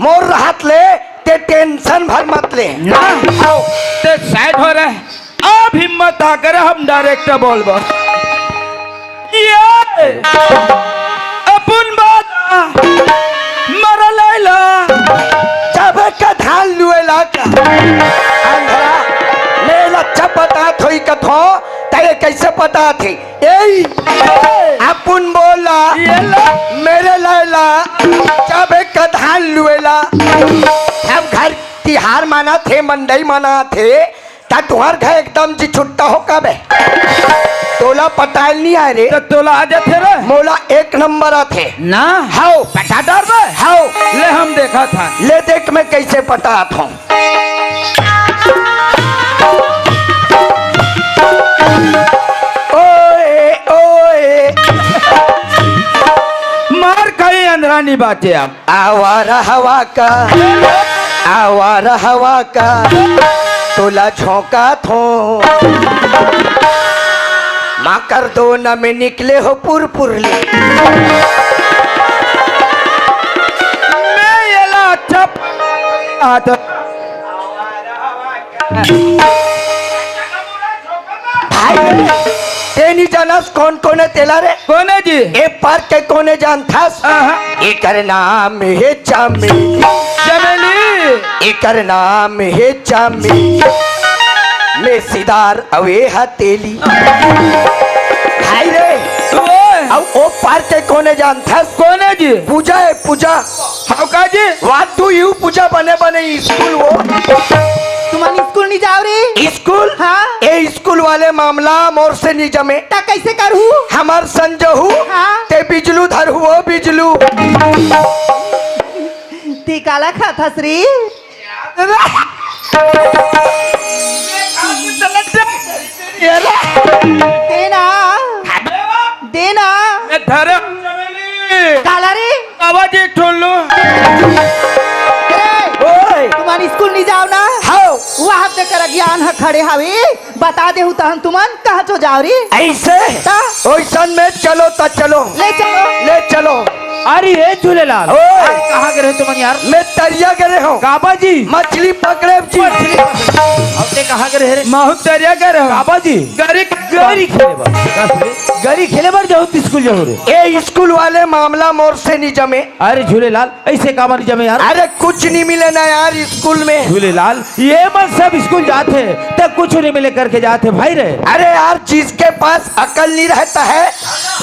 मोर हाथ ले, ते टेंशन भर मत ले। ना। हाओ। ते साइड हो रे। अब हिम्मत आ करे हम डायरेक्ट बोलबो। ये अपन बात मर लैला। जब कधान लुएला का। अंधरा, ले लच्चा पता थोई कथो, तय कैसे पता थी? ए, अपन बोला, ये ला। मेरे लैला, जब कधान लुएला। हम घर तिहार मनाथे, मंडई मनाथे, त तुहर घर एकदम जी छुट्टा हो का बे? तोला पटायल नहीं आए रे। त तोला आ जाथे रे। मोला एक नंबर आथे। ना। हाओ। पटा डार बे। हाओ। ले हम देखा था। ले देख मैं कैसे पटात हूँ। ओए, ओए। मार खाई अंधरा नहीं बाचे आप। आवारा हवा का, आवारा हवा का, तोला झोंका थो। माकर दो न में निकले हो पुर पुर ले। मैं येला अच्छा आता। भाई, ते नी जानस कोन कोन हे तेला रे? कोन हे जी? ए पार्क के कोन हे जानथस? आहा। एकर नाम हे चमेली। चमेली। एकर नाम हे चमेली। में सिदार अवे हथेली। भाई रे, ओए। अउ ओ पार्क के कोन हे जानथस? कोन हे जी? पूजा हे, पूजा। हाव का जी? What do you पूजा बने बने स्कूल वो? तुमन स्कूल नहीं जाओ रे? स्कूल? हाँ। ए स्कूल वाले मामला मोर से नहीं जमे। त कैसे करहू? हमर संजहू, हाँ। ते बिजलू धरहू, ओ बिजलू। ते काला खाथस रे? देना। देना। ए धरम चमेली। काला रे? बाबा जी ठोलू। ए, ओए। तुमन स्कूल नहीं जाओ ना? हाव। वहाँ ते कर ज्ञान ह खड़े हावे। बता देहू तहन तुमन कहाँ चो जाओ रे? ऐसे? ता? ओइसन में चलो ता चलो। ले चलो। ले चलो। अरे हे झूलेलाल। ओए। अरे कहाँ गे रहे तुमन यार? मैं तरिया गे रहे हूँ। काबा जी। मछली पकड़े जी। मछली पकड़े। अब ते कहाँ गे रहे रे? महू तरिया गे रहे हूँ। काबा जी। गरी, गरी खेले बर। का सुने? गरी खेले बर जाहू त स्कूल जाहू रे। ए स्कूल वाले मामला मोर से नहीं जमे। अरे झूलेलाल, ऐसे काबर जमे यार? अरे कुछ नहीं मिले ना यार स्कूल में। झूलेलाल, ये मन सब स्कूल जाथे, त कुछ नहीं मिले करके जाथे भाई रे। अरे यार, जिसके पास अकल नहीं रहता है,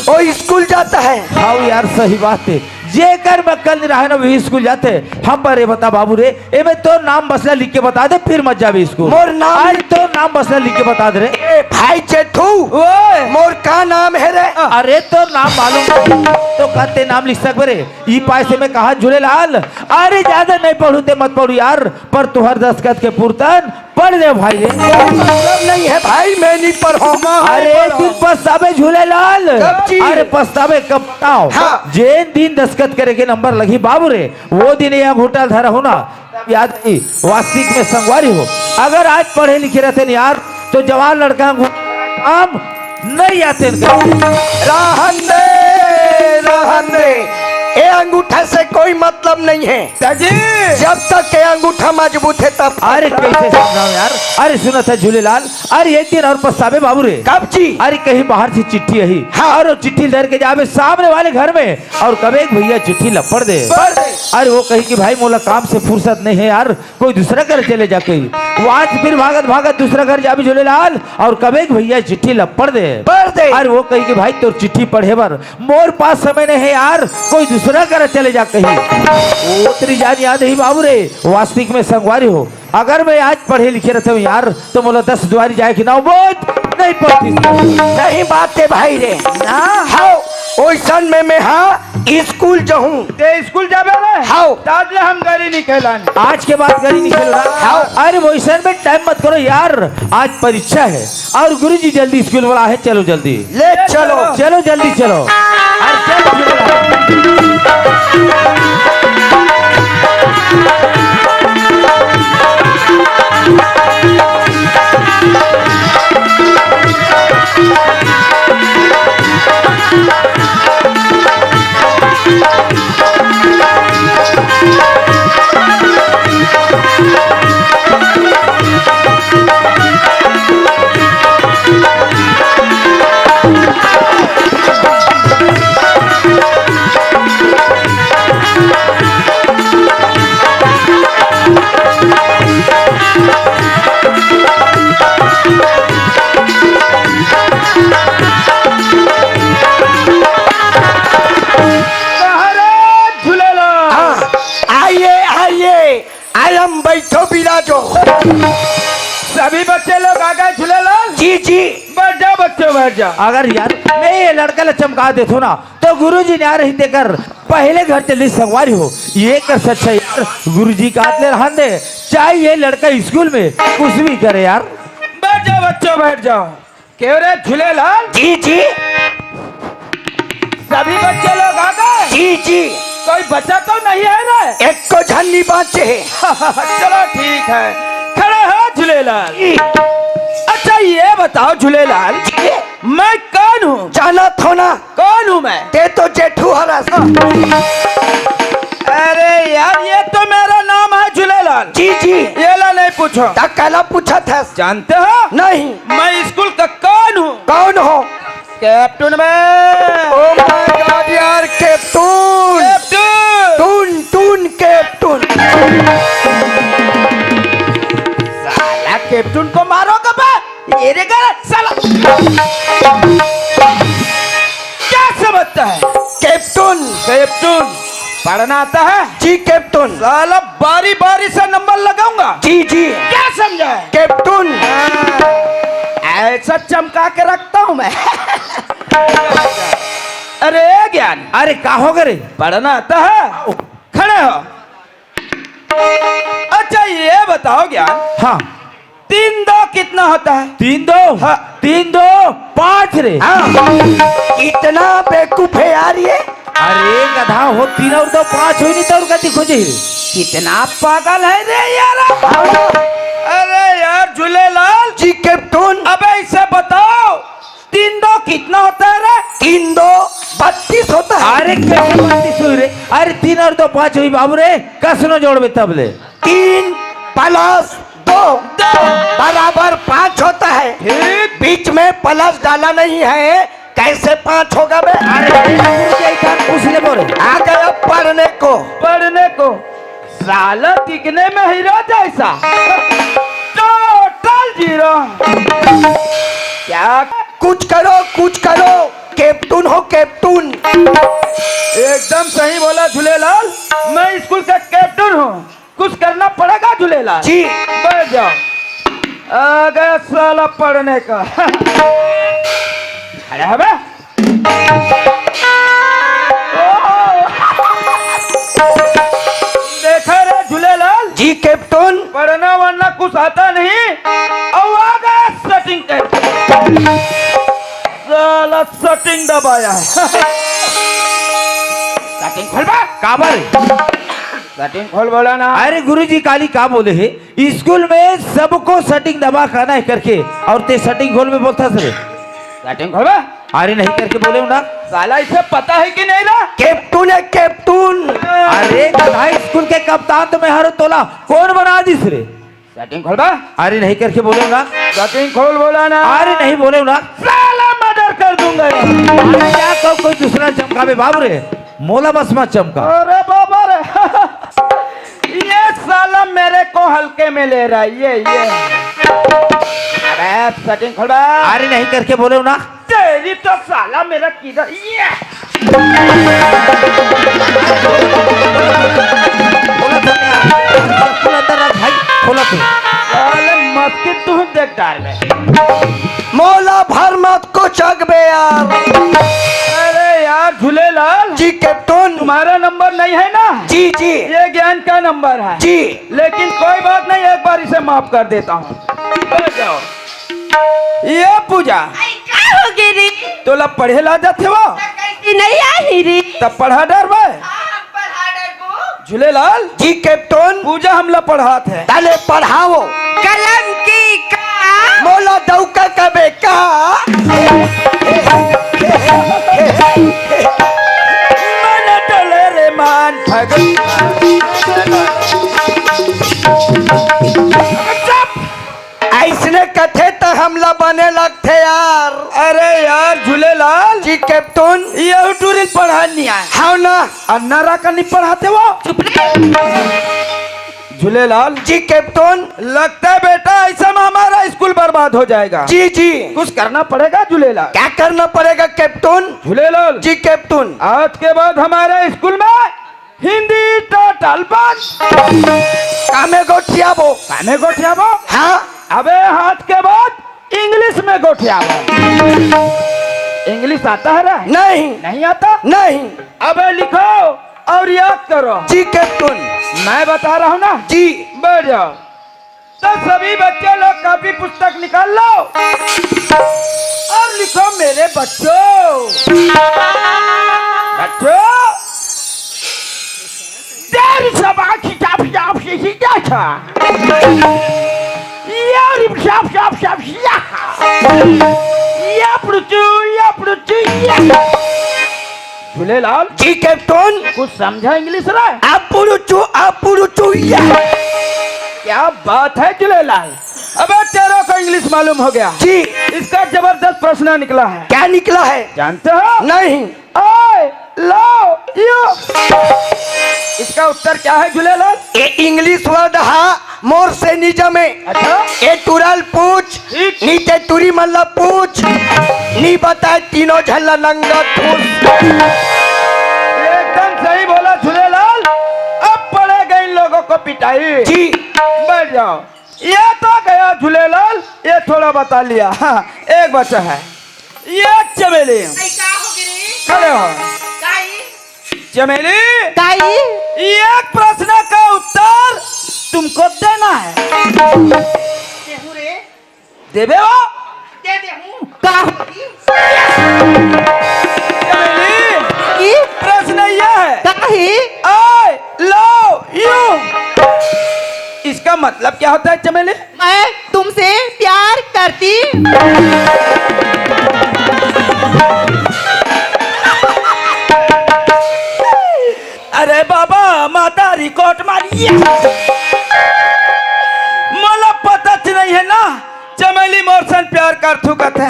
वो स्कूल जाता है। हाव यार, सही बात है। जेकर में अक्कल नहीं रहे ना, वही स्कूल जाथे। हम बर ये बता बाबू रे, एमे तोर नाम बस ला लिख के बता दे, फिर मत जाबे स्कूल। मोर नाम आज तोर नाम बस ला लिख के बता दे रे। ए भाई जेठू, ओए। मोर का नाम हे रे? अरे तोर नाम मालूम नहीं, तो का तैं नाम लिख सकबे रे? ई पाय से मैं कहा झूलेलाल, अरे ज्यादा नहीं पढ़ू ते मत पढ़ू यार, पर तुहर दस्तखत के पुरतन पढ़ ले भाई रे। कोई मतलब नहीं है भाई, मैं नहीं पढ़ूंगा। अरे तुम पछताबे झूलेलाल। कब जी? अरे पछताबे कब बताओ? हाँ। जेन दिन दस्तखत करे के नंबर लगही बाबू रे, वो दिन ये अंगूठा धरा हो ना, तब याद आई। वास्तविक में संगवारी हो, अगर आज पढ़े लिखे रहते न यार, तो जवान लड़का अंगूठा काम नहीं आते इनका। रहन दे, रहन दे, ए अंगूठा से कोई मतलब नहीं है। जी। जब तक ये अंगूठा मजबूत है तब तक। अरे कैसे समझाओ यार? अरे सुनत हे झूलेलाल, अरे एक दिन अउ पछताबे बाबू रे। कब जी? अरे कहीं बाहर से चिट्ठी आई, हाँ। अउ वो चिट्ठी धर के जाबे सामने वाले घर में अउ कबे कि भैया चिट्ठी ला पढ़ दे। पढ़ दे। अरे वो कही कि भाई मोला काम से फुरसत नहीं है यार, कोई दूसरा घर चले जा कही। वो आज फिर भागत भागत दूसरा घर जाबे झूलेलाल अउ कबे कि भैया चिट्ठी ला पढ़ दे। पढ़ दे। अरे वो कही कि भाई तोर चिट्ठी पढ़े बर मोर पास समय नहीं है यार, कोई दूसरा घर चले जा कही। वो तेरी जान याद ही बाबू रे, वास्तविक में संगवारी हो, अगर मैं आज पढ़े लिखे रहते हूँ यार, तो मोला दस दुआरी जाए कि नौबत नहीं पड़ती। सही बात हे भाई रे। ना। हाँ, ओइसन में मैं हाँ स्कूल जाहूँ। ते स्कूल जाबे रे? हाँ। ताज ले हम गाड़ी नहीं खेलान। आज के बाद गाड़ी नहीं खेलो ना। हाँ। अरे वैसन में टाइम मत करो यार, आज परीक्षा है। अउ गुरुजी जल्दी स्कूल वाला हे, चलो जल्दी। ले चलो। चलो जल्दी चलो। अरे चलो, चलो। महाराज झूलेलाल। हाँ, आइए, आइए, आयम बैठो, बिराजो। सभी बच्चे लोग आ गए झूलेलाल? जी, जी। बैठ जाओ बच्चों, बैठ जाओ। अगर यार मैं ये लड़का ला चमका देथों ना, तो गुरुजी ने आ रही देकर पहले घर चली संगवारी हो। ये कर सच्चा यार, गुरुजी का हाथ ले रहन दे, चाहे ये लड़का स्कूल में कुछ भी करे यार। बैठ जाओ बच्चों, बैठ जाओ। क्यों रे झूलेलाल? जी, जी। सभी बच्चे लोग आ गए? जी, जी। कोई बचा तो नहीं है रे? एको झन नहीं बाँचे हे। चलो ठीक है, खड़ा हो झूलेलाल। जी। अच्छा ये बताओ झूलेलाल, जी। मैं कौन हूँ? जानत हो ना? कौन हूँ मैं? ते तो जेठू हरस। अरे यार, ये तो मेरा नाम है झूलेलाल। जी, जी। ये ला नहीं पूछो। त काला पूछत हस? जानते हो? नहीं। मैं स्कूल का कौन हूँ? कौन हो? कैप्टन मैं। Oh my God यार, कैप्टन। कैप्टन। टून, टून, कैप्टन। साला कैप्टन को मारो कब? ये रे कर, साला। क्या समझता है? कैप्टन। कैप्टन, पढ़ना आता है? जी कैप्टन। साला बारी बारी से नंबर लगाऊंगा। जी, जी। क्या समझा है? कैप्टन। हाँ, ऐसा चमका के रखता हूँ मैं। अरे ज्ञान। अरे का हो गए रे? पढ़ना आता है? खड़े हो। अच्छा ये बताओ ज्ञान। हाँ। तीन दो कितना होता है? तीन दो? हाँ। तीन दो पाँच रे। हाँ। इतना बेवकूफ है यार ये। अरे गधा हो, तीन अउ दो पाँच होही नहीं तो अउ कती खोजे? कितना पागल है रे यार। हाँ। अरे यार झूलेलाल। जी कैप्टन। अबे इसे बताओ, तीन दो कितना होता है रे? तीन दो बत्तीस होता है। अरे कैसे बत्तीस होही रे? अरे तीन अउ दो पाँच होही बाबू रे, कस नो जोड़बे तब ले। तीन plus दो दो। बराबर पाँच होता है। ठीक। बीच में plus डाला नहीं है, कैसे पाँच होगा बे? अरे, ये क्या पूछ ले बोले? आ गया पढ़ने को। पढ़ने को। साला दिखने में हीरो जैसा, total zero। क्या? कुछ करो, कुछ करो। कैप्टन हो, कैप्टन। एकदम सही बोला झूलेलाल, मैं स्कूल का कैप्टन हूँ। कुछ करना पड़ेगा झूलेलाल? जी। बैठ जाओ। आ गया साला पढ़ने का। अरे अबे। देखा रे झूलेलाल? जी कैप्टन। पढ़ना वढ़ना कुछ आता नहीं। अब आ गया सेटिंग कर। साला सेटिंग दबाया है। सेटिंग खोलबा। काबर? सेटिंग खोल बोला ना। अरे गुरुजी, काली का बोले हे? स्कूल में सबको सेटिंग दबा खाना है करके, और ते सेटिंग खोल में बोलता सर। सेटिंग खोलबा। अरे नहीं करके बोले हूँ ना। साला इसे पता है कि नहीं ला? कैप्टन है, कैप्टन। अरे गधा, स्कूल के कप्तान तो मैं हरो, तोला कौन बना दिस रे? सेटिंग खोलबा। अरे नहीं करके बोले हूँ ना। सेटिंग खोल बोला ना। अरे नहीं बोले हूँ ना। साला मर्डर कर दूंगा यार। अरे क्या कहूँ, कोई दूसरा चमकावे बाबू रे, मोला बस मत चमका। अरे बाबा रे। ये साला मेरे को हल्के में ले रहा है, ये, ये। अबे सेटिंग खोलबा। अरे नहीं करके बोले हूँ ना। तेरी तो साला मेरा किधर, ये। खोला तो यार, खोला तो रख भाई, खोला तो। साले मत की तू देख डाल में। मोला भर मत को चक बे यार। अरे यार झूलेलाल। जी कैप्टन। तुम्हारा नंबर नहीं है ना? जी, जी। ये ज्ञान का नंबर है। जी। लेकिन कोई बात नहीं, एक बार इसे माफ कर देता हूँ। बैठ जाओ। ये पूजा। आई, का हो गे रे? तोला पढ़े ला जाथे वो? त कैसे नहीं आही रे? तब पढ़ा डर बे। हाँ, पढ़ा डर बो। झूलेलाल। जी कैप्टन। पूजा हमला पढ़ात है। ताले पढ़ाओ। कलम की का? मोला दौका कबे का? मन डोले रे मान भगत। चुप। अइसने कथे त हमला बने लगथे यार। अरे यार झूलेलाल। जी कैप्टन। ये टूरिन पढ़ा नहीं आए। हाँ ना। अन्ना रा का नहीं पढ़ाते वो। चुप रे। झूलेलाल। जी कैप्टन। लगता है बेटा ऐसा में हमारा स्कूल बर्बाद हो जाएगा। जी, जी। कुछ करना पड़ेगा झूलेलाल। क्या करना पड़ेगा कैप्टन? झूलेलाल। जी कैप्टन। आज के बाद हमारे स्कूल में हिंदी टोटल बंद। कामे गोठियाबो। कामे गोठियाबो? हाँ। अबे हाथ के बाद इंग्लिश में गोठियाबो। इंग्लिश आता है रे? नहीं। नहीं आता? नहीं। अबे लिखो और याद करो। जी कैप्टन। मैं बता रहा हूँ ना। जी। बैठ जाओ। तो सभी बच्चे लोग कॉपी पुस्तक निकाल लो और लिखो मेरे बच्चों। बच्चों, तेरी सब आँखी चाप चाप के ही क्या था? यार, चाप चाप चाप या। या पड़चू, या पड़चू, या। झूलेलाल। जी कैप्टन। कुछ समझा इंग्लिश रे? अपुरुचु, अपुरुचु, या। क्या बात है झूलेलाल। अबे तेरे को इंग्लिश मालूम हो गया। जी। इसका जबरदस्त प्रश्न निकला है। क्या निकला है? जानते हो? नहीं। I love you। इसका उत्तर क्या है झूलेलाल? ए इंग्लिश वर्ड हा मोर से नी जमे। अच्छा। ए टुरा ल पूछ, ठीक। नी ते टुरी मन ला पूछ, नी बताए तीनों झन ला नंगा ठूस। एकदम सही बोला झूलेलाल। अब पड़ेगा इन लोगों को पिटाई। जी। बैठ जाओ। ये तो गया झूलेलाल, ये थोड़ा बता लिया। हाँ, एक बचा है। ये चमेली। आई, का हो गे रे? खड़े हो। काई? चमेली। काई? एक प्रश्न का उत्तर तुमको देना है। देहूं रे। देबे हो? दे देहूं। का? चमेली। ई? प्रश्न यह है। काई? I love you। इसका मतलब क्या होता है चमेली? मैं तुमसे प्यार करती। अरे बाबा, माता रिकॉर्ड मारिए। मोला पता च नहीं है ना, चमेली मोर सन प्यार करथू कथे।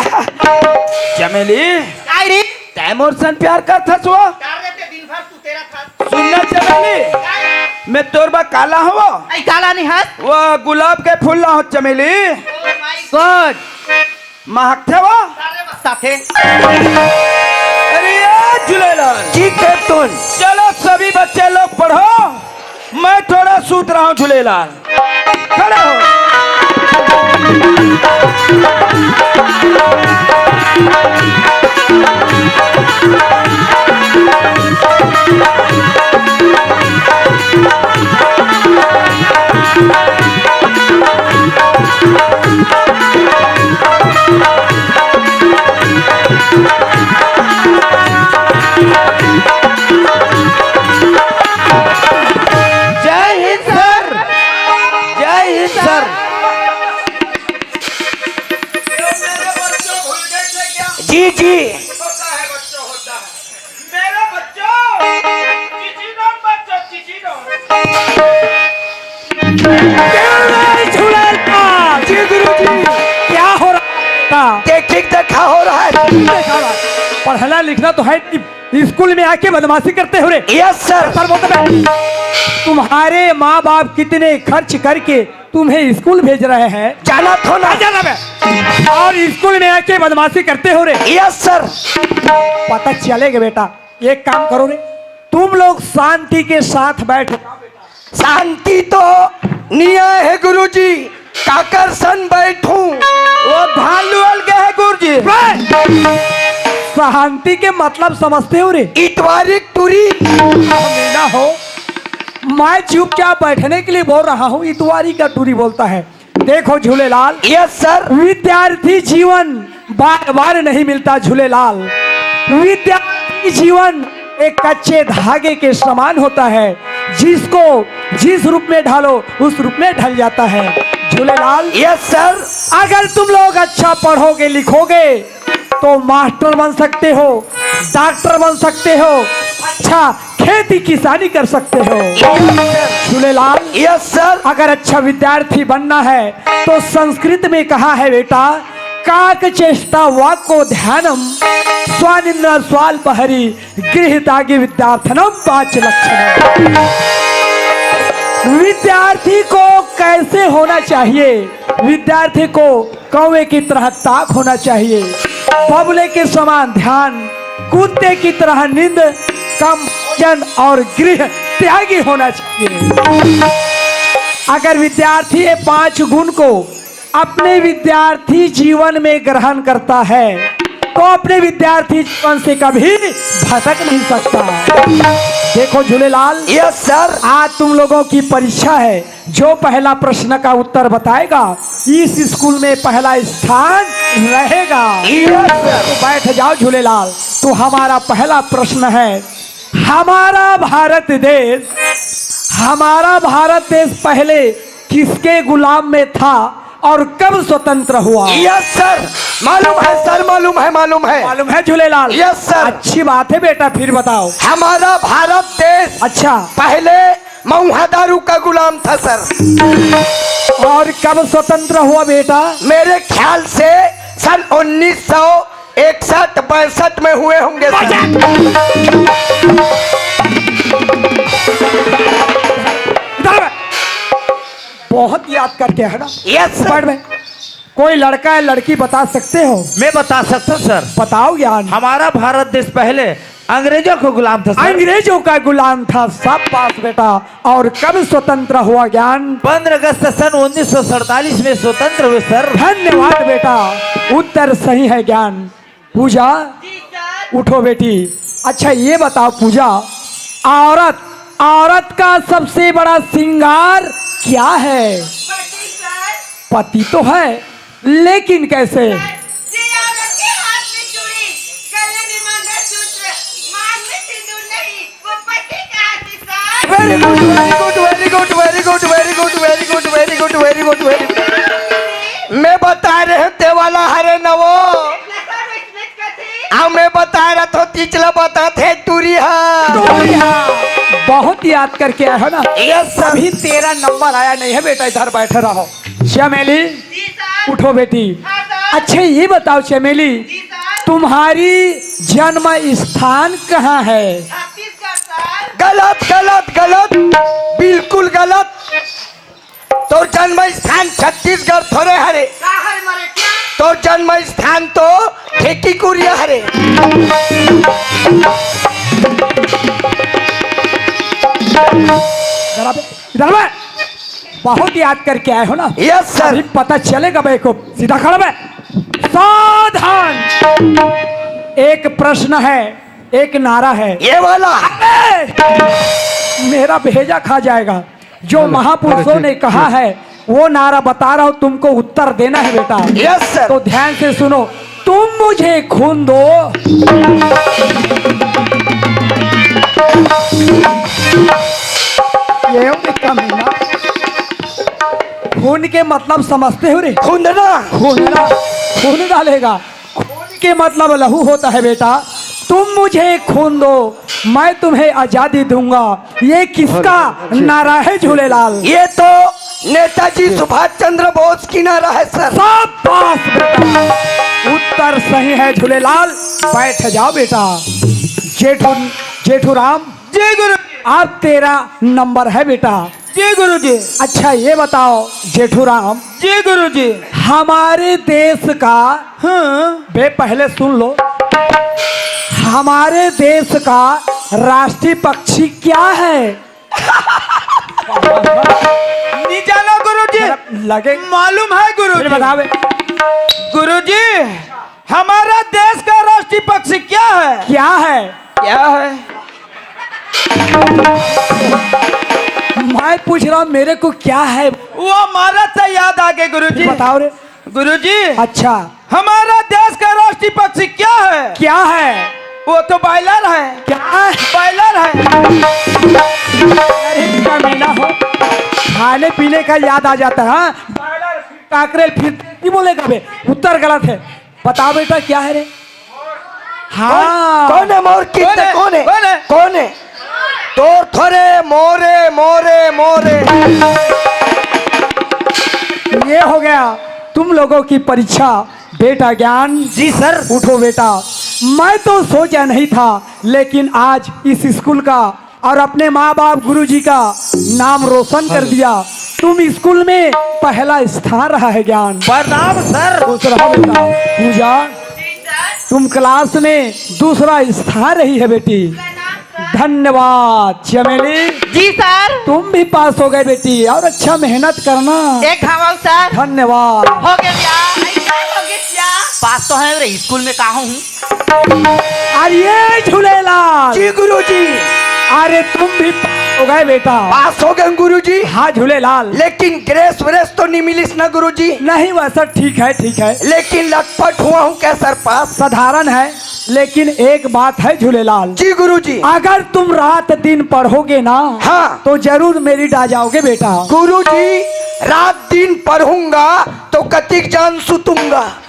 चमेली, काय रे? तै मोर सन प्यार करथस वो? कर रहे थे दिन भर तू तेरा था। सुनना चमेली, काय? मैं तोर बा काला हूँ वो। आई काला नहीं हस। वो गुलाब के फूल ला हो चमेली। Oh my God। महकथे वो? कर रहे बस साथे। झूलेलाल। जी कैप्टन। चलो सभी बच्चे लोग पढ़ो, मैं थोड़ा सूत रहा हूँ। झूलेलाल, खड़े हो। जय हिंद सर, जय हिंद सर। जी जी। मेरे बच्चों, चिचिडोन बच्चों, चिचिडोन। क्या हो रहा है? झूलेलाल। जी गुरु जी। क्या हो रहा था? देखिए, देखा हो रहा है। देखा रहा। पढ़ना लिखना तो है नहीं, स्कूल में आके बदमाशी करते हो रे। Yes sir. सर बोलते हैं, तुम्हारे माँ बाप कितने खर्च करके तुम्हें स्कूल भेज रहे हैं। जाना थो ना। आ, जाना बे। और स्कूल में आके बदमाशी करते हो रे। Yes sir. पता चलेगा बेटा, एक काम करो रे, तुम लोग शांति के साथ बैठ। शांति तो निया है गुरुजी, काकर सन बैठूं। वो भालू अलगे है गुरुजी। शांति के मतलब समझते हो रे? इतवारी टूरी। ना हो, मैं चुपचाप बैठने के लिए बोल रहा हूँ, इतवारी का टूरी बोलता है। देखो झूलेलाल। Yes sir. विद्यार्थी जीवन बार बार नहीं मिलता झूलेलाल। विद्यार्थी जीवन एक कच्चे धागे के समान होता है, जिसको जिस रूप में ढालो, उस रूप में ढल जाता है। झूलेलाल। Yes sir. अगर तुम लोग अच्छा पढ़ोगे लिखोगे तो मास्टर बन सकते हो, डॉक्टर बन सकते हो, अच्छा खेती किसानी कर सकते हो। झूलेलाल। Yes sir. अगर अच्छा विद्यार्थी बनना है तो संस्कृत में कहा है बेटा, काक चेष्टा वाक्को ध्यानम, स्वानिंद्र स्वाल्पहरी गृहीतागि विद्यार्थनम पांच लक्षण। विद्यार्थी को कैसे होना चाहिए? विद्यार्थी को कौवे की तरह ताक होना चाहिए, बबले के समान ध्यान, कुत्ते की तरह नींद, कम भोजन और गृह त्यागी होना चाहिए। अगर विद्यार्थी ये पांच गुण को अपने विद्यार्थी जीवन में ग्रहण करता है तो अपने विद्यार्थी जीवन से कभी भटक नहीं सकता। देखो झूलेलाल। Yes sir. आज तुम लोगों की परीक्षा है, जो पहला प्रश्न का उत्तर बताएगा इस स्कूल में पहला स्थान रहेगा। Yes sir. तो बैठ जाओ झूलेलाल। तो हमारा पहला प्रश्न है, हमारा भारत देश, हमारा भारत देश पहले किसके गुलाम में था और कब स्वतंत्र हुआ? Yes sir. मालूम है सर, मालूम है, मालूम है। मालूम है झूलेलाल? Yes sir. अच्छी बात है बेटा, फिर बताओ। हमारा भारत देश, अच्छा। पहले मऊहा दारू का गुलाम था सर। और कब स्वतंत्र हुआ बेटा? मेरे ख्याल से सन उन्नीस सौ इकसठ पैंसठ में हुए होंगे सर। इधर आ। बहुत याद करके है ना? Yes sir. कोई लड़का या लड़की बता सकते हो? मैं बता सकता हूँ सर। बताओ यार। हमारा भारत देश पहले अंग्रेजों का गुलाम था सर। अंग्रेजों का गुलाम था, शाबाश बेटा। और कब स्वतंत्र हुआ ज्ञान? पन्द्रह अगस्त सन उन्नीस सौ सैंतालीस में स्वतंत्र हुए सर। धन्यवाद बेटा, उत्तर सही है ज्ञान। पूजा, जी सर। उठो बेटी। अच्छा ये बताओ पूजा, औरत, औरत का सबसे बड़ा श्रृंगार क्या है? पति सर। पति तो है, लेकिन कैसे? सर, ये औरत के हाथ में चूड़ी, गले में मंगलसूत्र, मांग में सिंदूर नहीं, वो पति का आशीर्वाद। Very good, very good, very good, very good, very good, very good, very good, very good, very good। मैं बता रहे हूँ, ते वाला हरे नवो। नशा में इसमें कथी? हाँ, मैं बता रहा था, तीचला बता थे, टूरी हा। टूरी हा। बहुत याद करके आया हो ना? Yes sir. अभी तेरा नंबर आया नहीं है बेटा, इधर बैठे रहो। चमेली, जी सर। उठो बेटी। हाँ सर। अच्छा ये बताओ चमेली, जी सर। तुम्हारी जन्म स्थान कहाँ है? छत्तीसगढ़ सर। गलत, गलत, गलत, बिल्कुल गलत। तोर जन्म स्थान छत्तीसगढ़ थोड़े हरे। काहे मरे क्या? तोर जन्म स्थान तो ढेकी कुरिया हरे। इधर आ बे, इधर आ बे। बहुत याद करके आए हो ना? Yes sir. अभी पता चलेगा बे को। सीधा खड़ा बे। सावधान। एक प्रश्न है, एक नारा है। ये वाला। अबे! मेरा भेजा खा जाएगा। जो अरे, महापुरुषों अरे, ने कहा है, वो नारा बता रहा हूँ, तुमको उत्तर देना है बेटा। Yes sir. तो ध्यान से सुनो, तुम मुझे खून दो। ये हो रे कमीना। खून के मतलब समझते हो रे? खूंदना। खूंदना, खून डालेगा। खून के मतलब लहू होता है बेटा। तुम मुझे खून दो, मैं तुम्हें आजादी दूंगा। ये किसका नारा है झूलेलाल? ये तो नेताजी सुभाष चंद्र बोस की नारा है सर। शाबाश बेटा, उत्तर सही है झूलेलाल। बैठ जाओ बेटा। जेठू, जेठू राम, जी गुरु। आप तेरह नंबर है बेटा। जी गुरु जी। अच्छा ये बताओ जेठू राम, जी गुरु जी। हमारे देश का, हाँ। बे पहले सुन लो, हमारे देश का राष्ट्रीय पक्षी क्या है? नहीं जाना गुरु जी। जरा लगे। मालूम है गुरु फिर जी। बता बे। गुरु जी, हमारा देश का राष्ट्रीय पक्षी क्या है? क्या है? क्या है? मैं पूछ रहा हूँ, मेरे को क्या है? वो हमारा से याद आ गए गुरु जी। बताओ रे। गुरु जी, अच्छा। हमारा देश का राष्ट्रीय पक्षी क्या है? क्या है? वो तो बॉयलर है। क्या है? बॉयलर है। अरे कमीना हो, खाने पीने का याद आ जाता है। हाँ? बॉयलर, फिर काकरेल, फिर नहीं बोलेगा बे, उत्तर गलत है। बता बेटा, क्या है रे? हाँ। कौन, कौन है मोर कित? कौन है? कौन है? कौन है? कौन है? तोर थोरे, मोरे, मोरे, मोरे। ये हो गया तुम लोगों की परीक्षा। बेटा ज्ञान। जी सर। उठो बेटा, मैं तो सोचा नहीं था, लेकिन आज इस स्कूल का और अपने माँ बाप गुरुजी का नाम रोशन कर दिया। तुम स्कूल में पहला स्थान रहा है ज्ञान। प्रणाम सर। खुश रहो बेटा। पूजा, तुम क्लास में दूसरा स्थान रही है बेटी। धन्यवाद चमेली। जी सर। तुम भी पास हो गए बेटी, और अच्छा मेहनत करना। एक घाव सर। धन्यवाद। हो गए भैया। पास तो है रे, स्कूल में कहा हूँ। अरे झूलेलाल। जी गुरुजी। अरे तुम भी पास हो गए बेटा। पास हो गए गुरुजी। हाँ झूलेलाल। लेकिन ग्रेस व्रेस तो नहीं मिलिस ना गुरुजी? नहीं, वैसा ठीक है, ठीक है। लेकिन लटपट हुआ हूँ क्या सर पास? साधारण है, लेकिन एक बात है झूलेलाल। जी गुरुजी। अगर तुम रात दिन पढ़ोगे ना, हाँ। तो जरूर मेरिट आ जाओगे बेटा। गुरुजी, रात दिन पढ़ूंगा तो कतिक जान सुतूंगा।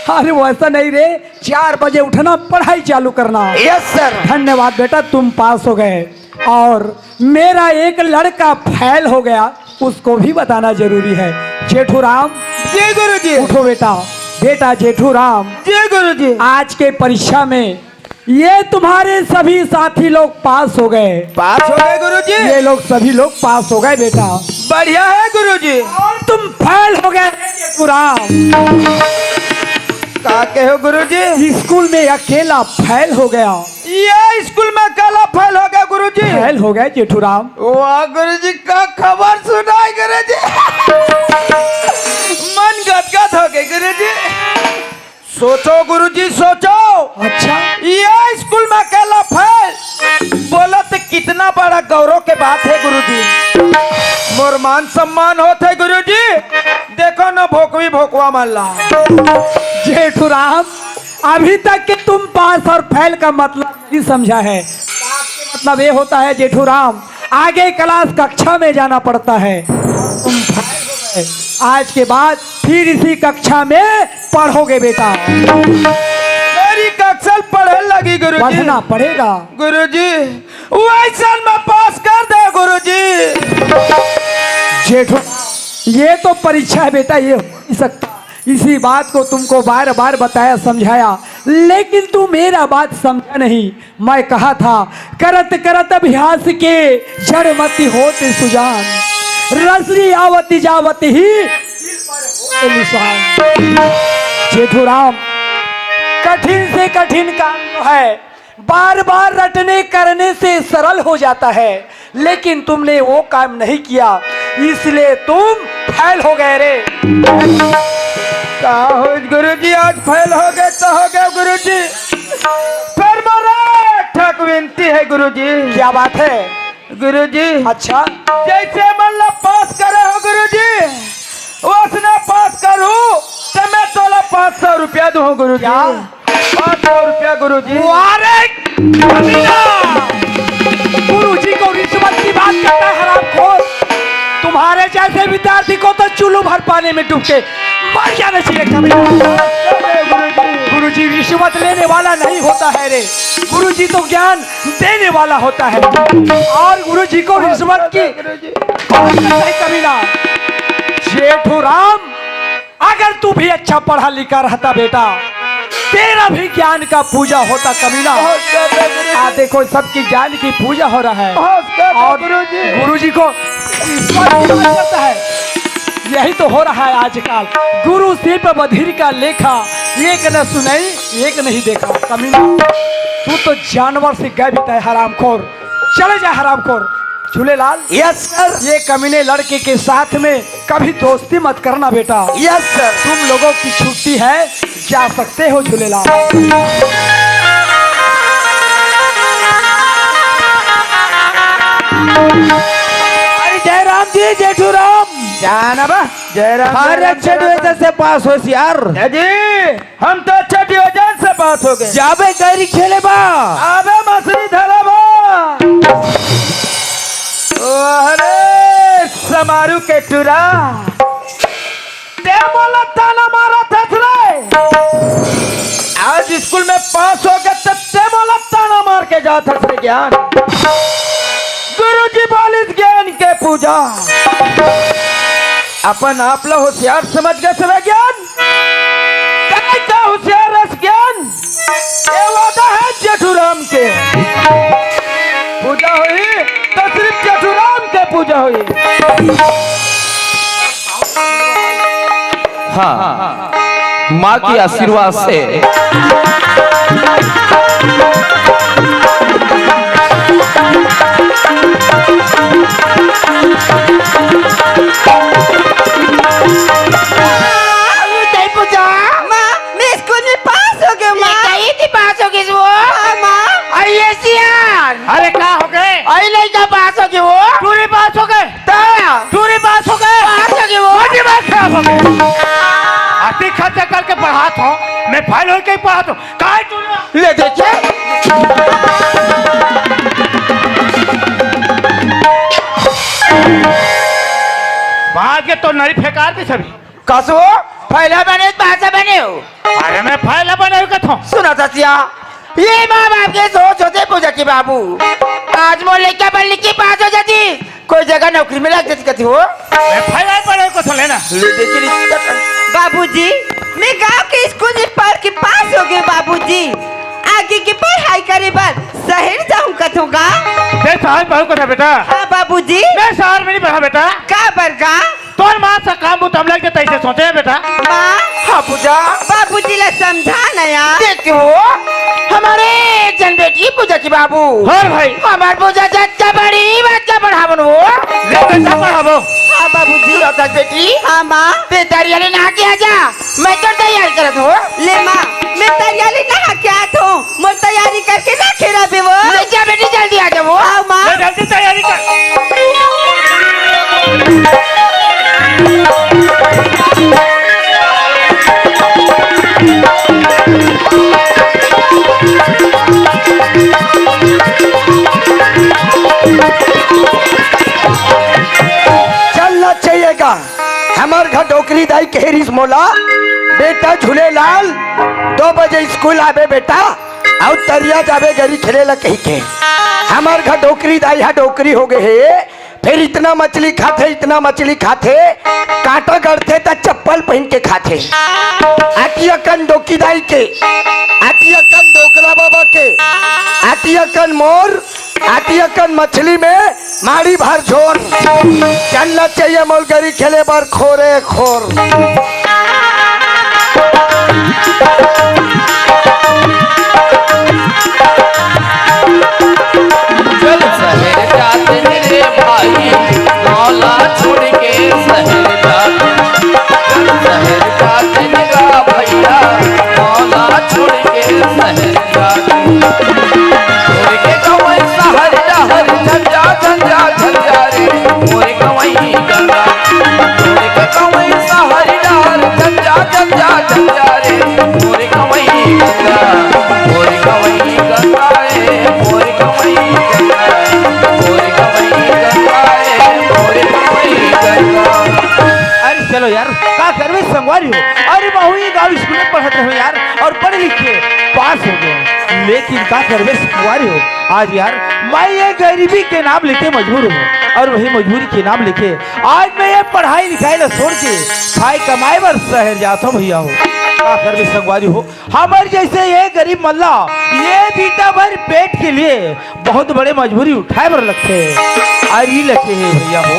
अरे वैसा नहीं रे, चार बजे उठना, पढ़ाई चालू करना। Yes sir. धन्यवाद बेटा, तुम पास हो गए। और मेरा एक लड़का फेल हो गया, उसको भी बताना जरूरी है। जेठू राम। जी गुरुजी। उठो बेटा। बेटा जेठू राम। जी गुरुजी। आज के परीक्षा में ये तुम्हारे सभी साथी लोग पास हो गए। पास हो गए गुरुजी। ये लोग सभी लोग पास हो गए बेटा। बढ़िया है गुरुजी। और तुम फेल हो गए जेठू राम। का कहो गुरुजी? स्कूल में अकेला फेल हो गया। ये स्कूल में अकेला फेल हो गया गुरुजी। फेल हो गए जेठू राम। वाह गुरुजी, का खबर सुनाए गुरुजी। मन गदगद हो गए गुरुजी। सोचो गुरुजी, सोचो। अच्छा। ये स्कूल में अकेला फेल, बोलो तो कितना बड़ा गौरव के बात है गुरुजी। मोर मान सम्मान होत है गुरुजी। देखो ना भोकवी भोकवा मन ला। जेठू राम, अभी तक के तुम पास और फेल का मतलब नहीं समझा है। पास के मतलब ये होता है जेठू राम, आगे क्लास कक्षा में जाना पड़ता है। तुम फेल हो गए। आज के बाद फिर इसी कक्षा में पढ़ोगे बेटा। मेरी कक्षा पढ़े लगी गुरुजी। पढ़ना पड़ेगा। गुरुजी, वैसन में पास कर दे गुरुजी। जेठू, ये तो परीक्षा है बेटा, ये हो नहीं सकता। इसी बात को तुमको बार बार बताया, समझाया, लेकिन तू मेरा बात समझा नहीं। मैं कहा था, करत करत अभ्यास के, जड़ मति होत सुजान। रसरी आवत जावत ही ए निशान। जेठू राम, कठिन से कठिन काम जो है, बार बार रटने करने से सरल हो जाता है, लेकिन तुमने वो काम नहीं किया, इसलिए तुम फेल हो गए रे। का हो गुरुजी, आज फेल हो गए तो हो गए गुरुजी, पर मोर एक ठक विनती है गुरुजी। क्या बात है? गुरुजी, अच्छा। जैसे मन ला पास करे हो गुरुजी, वैसने पास करूँ तो मैं तोला पाँच सौ रुपया दूँ गुरुजी। क्या? पाँच सौ रुपया गुरुजी। अरे कमीना! गुरुजी को रिश्वत की बात करता है हरामखोर। तुम्हारे जैसे विद्यार्थी को तो चुल्लू भर पानी में डूब के मर जाना चाहिए कमीना। गुरुजी, रिश्वत लेने वाला नहीं होता है रे, गुरुजी तो ज्ञान देने वाला होता है। और गुरुजी को रिश्वत की बात करता है कमीना। जेठू राम, अगर तू भी अच्छा पढ़ा लिखा रहता बेटा, तेरा भी ज्ञान का पूजा होता कमीना। आ देखो, सबकी ज्ञान की पूजा हो रहा है। और गुरुजी को विश्वास करता है। यही तो हो रहा है आजकल। गुरु सिर्फ बधिर का लेखा, एक न सुनई, एक नहीं देखा। कमीना, तू तो जानवर से गए भी तय, हरामखोर। चले जा हरामखोर। Jhulelal, yes sir. ये कमीने लड़के के साथ में कभी दोस्ती मत करना बेटा। Yes sir. तुम लोगों की छुट्टी है, जा सकते हो झूलेलाल। अरे जयराम जी, जेठू राम। जाना बा। जयराम, अरे जयराम, अच्छे जयराम। से पास हो यार। जी, हम तो अच्छे डिवीजन से पास हो गए। जाबे गरी खेले बा। अबे मछली धरा बा। ओ, अरे समारू के टूरा, ते मोला ताना मारत हस रे। आज स्कूल में पास हो गए तो ते मोला ताना मार के जात हस रे ज्ञान। गुरुजी बोलिस ज्ञान के पूजा। अपन आप ला होशियार समझ गए हस रे ज्ञान। काय का होशियार हस ज्ञान? ये वादा है जेठूराम के। पूजा होई तो सिर्फ जेठूराम के पूजा होई। हाँ, माँ के आशीर्वाद से। अरे, जय पूजा। माँ, मैं स्कूल में पास हो गई हूँ, माँ। ये कहीं थी पास हो गई वो? हाँ, माँ। अरे, ये सियान। अरे, का हो गए? अरे, नहीं, क्या पास हो गई वो? पूरी पास हो गए। ता। पूरी पास हो गए। पास हो गई वो। मुझे बात खराब हो गई। अति खर्चा करके पढ़ात हो, मैं फेल होके पढ़ात हो। काय तू ले देखे। बात के तो नरी फेंकार दी सभी। कसो, फेल बने, पास बने हो। अरे मैं फेल बने हो कथो। सुना ससिया, ये माँ बाप के सोच होते पूजा की बाबू। आज मोर लइका पढ़ लिख के पास हो जाती, कोई जगह नौकरी में लग जाती कथी हो। मैं फेल बने हो कथो लेना। ले देखी रे। बाबूजी, मैं गांव के स्कूल में पढ़ के पास हो गए बाबूजी। आगे की पढ़ाई करे बर शहर जाऊं कथों गा। ते शहर पढ़ू कथा बेटा? हाँ बाबूजी। मैं शहर में नहीं पढ़ा बेटा। का बर गा? तोर माँ से काम बुता में लग जाता, इसे सोचे है बेटा। माँ। हाँ पूजा। बाबूजी ला समझा ना यार। देखते हो, हमारे एक जन बेटी पूजा की बाबू। हाँ भाई। हमार पूजा जच्चा बड़ी बच्चा पढ़ावन वो। ले बेटा पढ़ाबो। हाँ बाबूजी। सुनो तक बेटी। हाँ माँ। ते तैयारी नहा के आ जा, मैं तो तैयार करत हूँ। ले माँ, मैं तैयारी नहा के आत हूँ, मोर तैयारी करके ना खेरा बे वो। ले जा बेटी, जल्दी आ जा वो। आओ माँ। ले जल्दी तैयारी कर। चलना चाहिए का? हमार घर डोकरी दाई कहे रिस मोला, "बेटा झूलेलाल, दो बजे स्कूल आबे बेटा, अउ तरिया जाबे गरी खेले ला," कही के। हमार घर डोकरी दाई हा डोकरी हो गए हे, फिर इतना मछली खाथे, इतना मछली खाथे, कांटा गड़थे त चप्पल पहन के खाथे। अतियकन डोकी दाई के, अतियकन डोकरा बाबा के, अतियकन मोर, अतियकन मछली में माड़ी भर झोर। चलना चाहिए मोलगरी खेले बर खोरे खोर। चल शहर जात रे भाई, गाँव ला छोड़ के शहर जात। चल शहर जात रे भैया, गाँव ला छोड़ के शहर जात। छोड़ के गवई शहर डहर झंझा, झंझा, झंझा रे, मोर गवई गंगा। छोड़ के गवई शहर डहर झंझा, झंझा, झंझा रे, मोर गवई गंगा, मोर गवई गंगा रे, मोर गवई गंगा, मोर गवई गंगा रे, मोर गवई गंगा। अरे चलो यार, का करबे संगवारी हो? अरे महूँ ये गाँव स्कूल में पढ़त रहे यार, और पढ़ लिख के पास हो गए, लेकिन का करबे संगवारी हो? आज यार मैं ये गरीबी के नाम लेके मजबूर हूँ, और वही मजबूरी के नाम लेके आज मैं ये पढ़ाई लिखाई ला छोड़ के खाए कमाए बर शहर जात हूँ भैया हो। का करबे संगवारी हो, हमर जैसे ये गरीब मन ला ये बीता भर पेट के लिए बहुत बड़े मजबूरी उठाए बर लगथे। अरे लगे हे भैया हो,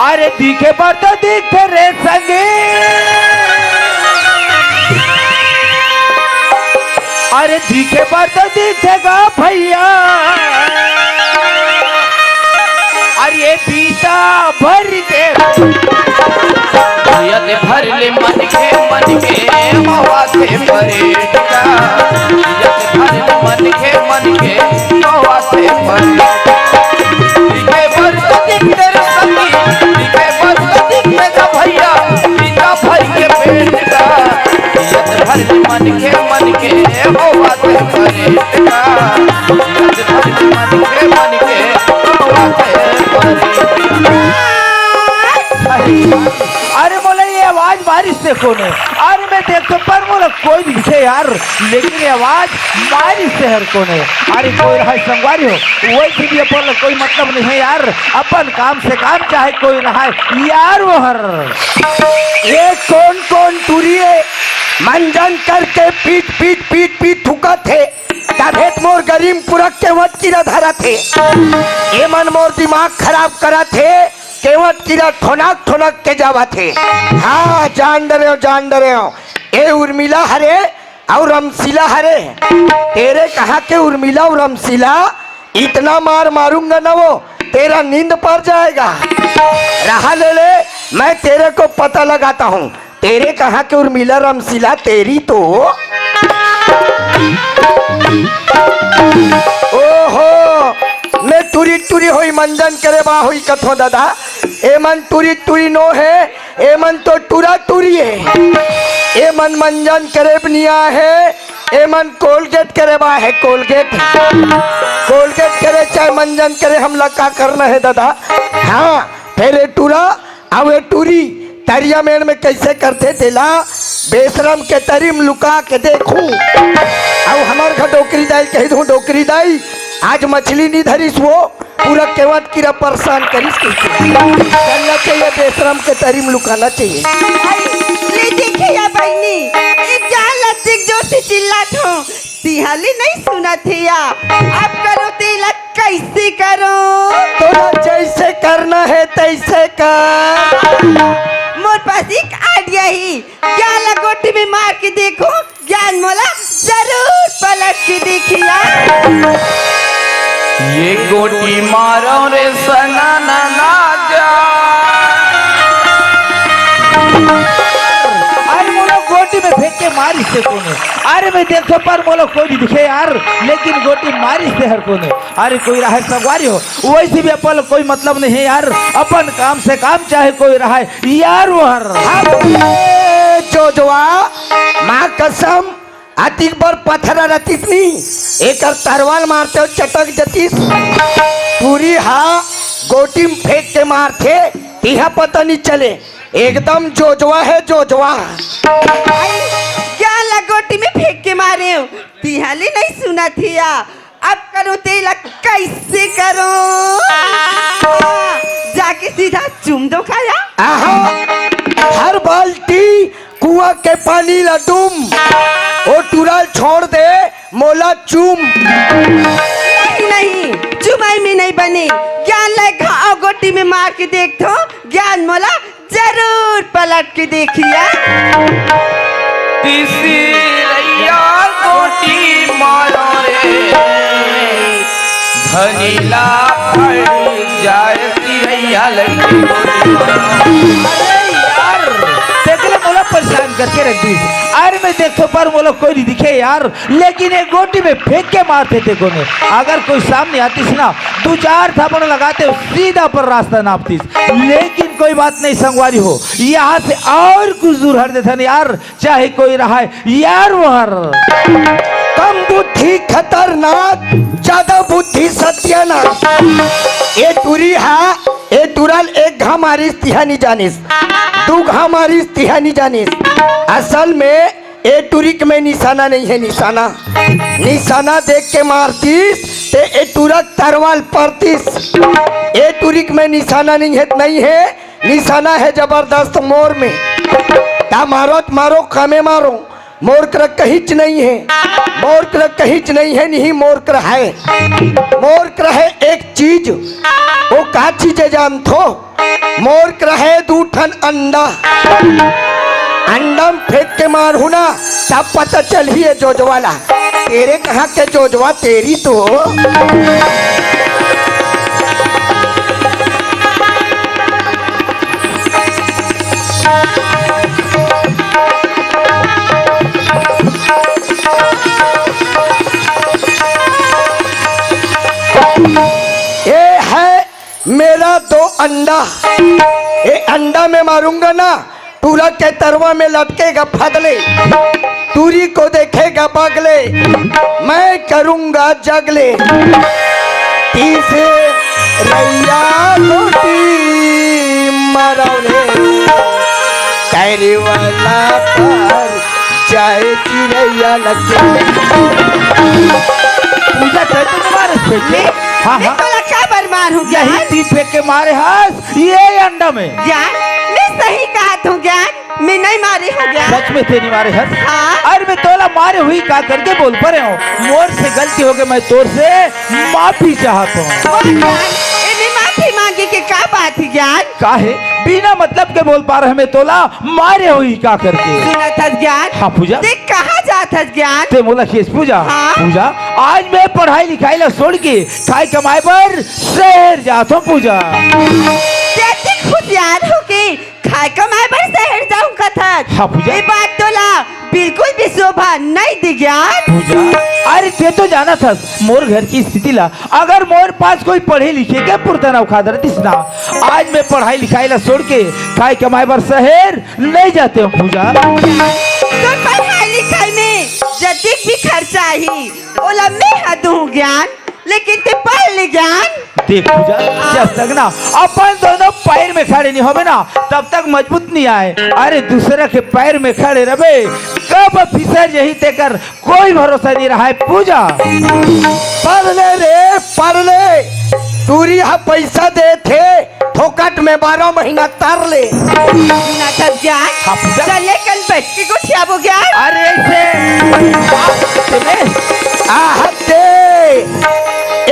अरे दिखे बर तो दिखथे रे संगी, अरे दिखे बर तो दिखथे गा भैया, अरे ये बीता भर के। यत भर ले मन के, मन के मवा से परेट का। यत भर ले मन के, मन के मवा से परेट का। दिखे बर तो दिखथे रे संगी, दिखे बर तो दिखथे गा भैया, बीता भर के पेट का। यत भर ले मन के, मन के मवा से परेट का। यत भर ले मन के, मन के मवा से परेट का। अरे मोला ये आवाज मारिस ते कोने? अरे मैं देखथों पर मोला कोई नइ दिखे यार, लेकिन ये आवाज मारिस ते हर कोने? अरे कोई रहय संगवारी हो, वइसे भी अपन ला कोई मतलब नइ हे यार, अपन काम से काम चाहे कोई रहय यार वो हर। ये कोन कोन टूरी हे? मंजन करके पीट पीट पीट पीट थूकत हे, तभे त मोर गरीम पूरा केवट कीरा धरत हे। ये मन मोर दिमाग खराब करत हे। केवट कीरा ठोनक ठोनक के जावत हे। हाँ, जान डरेंव, जान डरेंव। ए उर्मिला हरे अउ रमशीला हरे। तेरे कहाँ के उर्मिला अउ रमशीला, इतना मार मारूंगा ना वो, तेरा नींद पर जाएगा। रहा ले ले, मैं तेरे को पता लगाता हूँ। तेरे कहाँ के उर्मिला रमशीला, तेरी तो। ओहो, मैं टूरी टूरी होई मंजन करे बा होई कथों ददा। ए मन टूरी टूरी नो हे, ए मन तो टूरा टूरी हे। ए मन मंजन करे बनिया हे, ए मन कोलगेट करे बा हे, कोलगेट। कोलगेट करे चाहे मंजन करे, हमला का करना हे ददा? हाँ, फेर ए टूरा अउ ए टूरी तरिया मेड़ में कइसे करथे तेला बेसरम के तरी म लुका के देखहूं। अउ हमर घर डोकरी दाई ल कहि दूं, "डोकरी दाई, आज मछली नी धरिस वो, पूरा केवट कीरा परेशान करिस," कहिके। चलना चाहिए, बेसरम के तरी म लुकाना चाहिए। ले देखे या बहिनी, एक जान लत्तिक जोर से चिल्लात हूं, तिहां ले नइ सुनत हे या, अब करो तेला कइसे करो? तोला जइसे करना हे तइसे कर। मोर पास एक idea हे, ज्ञान ला गोटी में मार के देखो, ज्ञान मोला जरूर पलट के देखिया। ये गोटी मारो रे सना ना ना जा। अरे मोला गोटी में फेंक के मारिस ते कोने? अरे मैं देखथों पर मोला कोई नइ दिखे यार, लेकिन गोटी मारिस ते हर कोने? अरे कोई रहय संगवारी हो, वइसे भी अपन कोई मतलब नइ हे यार, अपन काम से काम चाहे कोई रहय यार वो हर। अबे जोजवा, माँ कसम, अतिक बर पथरा रतिस नी, एकर तरवाल मारतेंव चटक जतिस। टूरी हा गोटी म फेंक के मारथे, तिहां पता नइ चले। एकदम जोजवा हे, जोजवा। अई, ज्ञान ला गोटी में फेंक के मारेंव, तिहां ले नइ सुनत हे या। अब करो तेला कइसे करो? जाके सीधा चूम दो खाया। आहा, हर बाल्टी कुआं के पानी ला डूम, ओ टूरा ल छोड़ दे, मोला चूम। नहीं, नहीं, चुमाई में नइ बने। ज्ञान ला घाव गोटी में मार के देखथों, ज्ञान मोला जरूर पलट के देखिया। तीसी गोटी मारो रे, धनी ला फट जाए चिरैया लगे गोटी मारो। अरे यार, तेकरे मोला परेशान करके रख दिस। अरे मैं देखथों पर मोला कोई नहीं दिखे यार, लेकिन एक गोटी में फेंक के मारथे तेको ने। अगर कोई सामने आतिस ना, दू चार थापड़ लगाते सीधा पर रास्ता नापतिस। लेकिन कोई बात नहीं संगवारी हो, यहाँ से और कुछ दूर हट देथन यार, चाहे कोई रहाय यार वहर। कम बुद्धि खतरनाक, ज्यादा बुद्धि सत्यानाश। ए टूरी हा, ए टूरा ल एक घा मारिस तिहा नी जानिस, दू घा मारिस तिहा नी जानिस। असल में ए टूरी के में निशाना नहीं है, निशाना, निशाना देख के मारतिस ते ए टूरा के तरवा ल परतिस। ए टूरी के में निशाना नहीं है, नहीं है, निशाना है जबरदस्त मोर में। ता मारो त मारो, कमे मारो, मोर करा कहीच नहीं है, मोर करा कहीच नहीं है, नहीं मोर करा है। मोर करा है एक चीज, वो का चीज है जानथो? मोर करा है दू ठन अंडा। अंडा में फेंक के मारहूं ना, तब पता चलही ये जोजवा ला। तेरे कहाँ के जोजवा, तेरी तो। ये है मेरा दो अंडा, ये अंडा मैं मारूंगा ना, टूरा के तरवा में लटकेगा फदले, टूरी को देखेगा बगले, मैं करूंगा जगले। तीसरे रैया गोटी मारो रे, तैरी वाला पर जाए चिरैया लगे। पूजा, तै तो मारे फेंके। मैं, हाँ, मैं हाँ। तोला का बर मारहूं यही ज्ञान? तीन फेंक के मारे हस, ये अंडा में। ज्ञान, मैं सही कहत हूं ज्ञान, मैं नहीं मारी हूं ज्ञान। सच में तै नहीं मारे हस? हाँ। अरे मैं तोला मारे हुई का करके बोल परे हूं। मोर से गलती हो गई, मैं तोर से माफी चाहत हूं। वाह ज्ञान, एमे माफी मांगे के का बात है ज्ञान? काहे? बिना मतलब के बोल पा रहे मैं तोला मारे हुई का करके। सुनत हस ज्ञान? हाँ पूजा। ते कहाँ जात हस ज्ञान? ते मोला केस पूजा? हाँ। पूजा, आज मैं पढ़ाई लिखाई ला छोड़ के खाए कमाए बर शहर जात हूँ पूजा। ते अतिक होशियार हो के खाए कमाए बर शहर जाऊं कथस? हाँ पूजा। ये बात तोला बिल्कुल भी शोभा नहीं दी ज्ञान। पूजा, अरे ते तो जानत हस मोर घर की स्थिति ला। अगर मोर पास कोई पढ़े लिखे के पुरतन औकात रहतिस ना, आज मैं पढ़ाई लिखाई ला छोड़ के खाए कमाए बर शहर नहीं जाते हूँ पूजा। तोर पढ़ाई लिखाई में जतिक भी खर्चा आही, ओला मैं हा दूं ज्ञान, लेकिन ते पढ़ ले ज्ञान। देख पूजा, जब तक ना अपन दोनों पैर में खड़े नहीं होबे ना, तब तक मजबूत नहीं आए। अरे दूसरा के पैर में खड़े रहबे, कब फिसर जही तेकर कोई भरोसा नहीं रहा है पूजा। पढ़ ले रे, पढ़ ले। टूरी हा पैसा देथे, फोकट में बारह महीना तर ले। ना तब ज्ञान। हाँ, पूजा। चले कन बैठ के गोठियाबो ज्ञान। अरे ऐसे। आहते।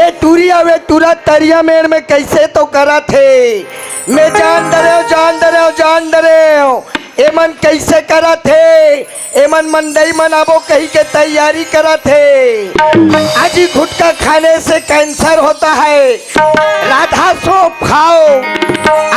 ए टूरी अउ ए टूरा तरिया मेड़ में कैसे तो करत हे। मैं जान डरेव, जान डरेव, जान डरेव। एमन कैसे करत हे? एमन मंडई मन आबो कही के तैयारी करत हे। अजी गुटखा खाने से कैंसर होता है, राधा सौंफ खाओ।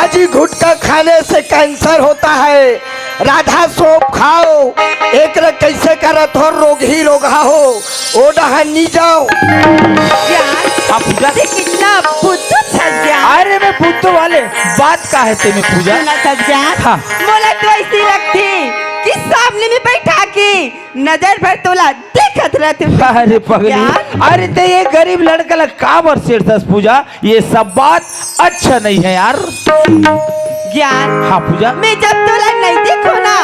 अजी गुटखा खाने से कैंसर होता है, राधा सौंफ खाओ। एकरा कैसे करत हो, रोगही रोगहा हो, ओ डहर नी जाओ। यार, हाँ, पूजा। ते कितना बुद्धू छस गया। अरे मैं बुद्धू वाले बात का है तेमे पूजा? सुना छस गया। हाँ। मोला तो ऐसी लगती कि सामने में बैठा के नजर भर तोला देखत रहते। अरे पगली, ज्ञान? अरे ते ये गरीब लड़का ला काबर छेड़थस पूजा? ये सब बात अच्छा नहीं है यार। ज्ञान? हाँ पूजा। मैं जब तोला नहीं देखो ना,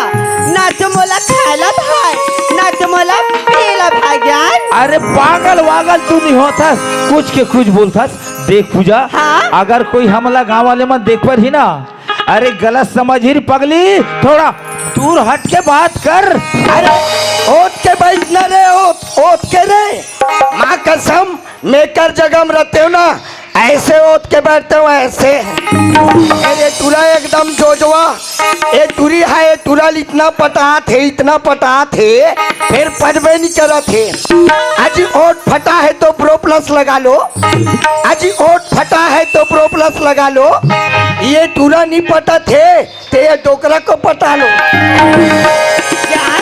ना तो मोला खायला भाई, ना तो मोला पीला भाई ज्ञान। अरे पागल वागल तू नहीं होथस, कुछ के कुछ बोलथस। देख पूजा, हाँ? अगर कोई हमला गांव वाले मन देख पर ही ना, अरे गलत समझ ही रे पगली, थोड़ा दूर हट के बात कर। अरे ओत के बैठ ना रे, ओत, ओत के रे। माँ कसम, मैं कर जगह में रहते हो ना, ऐसे ओत के बैठते हो, ऐसे। अरे टूरा एकदम हम जोजवा, ए टुरी हे, ए टुरा ल इतना पटात हे, इतना पटात हे, फेर पटबे नइ करत हे। अजी ओठ फटा हे तो Boroplus लगा लो, अजी ओठ फटा हे तो Boroplus लगा लो। ए टुरा नइ पटत हे, ते ए डोकरा को पटा लो। यार,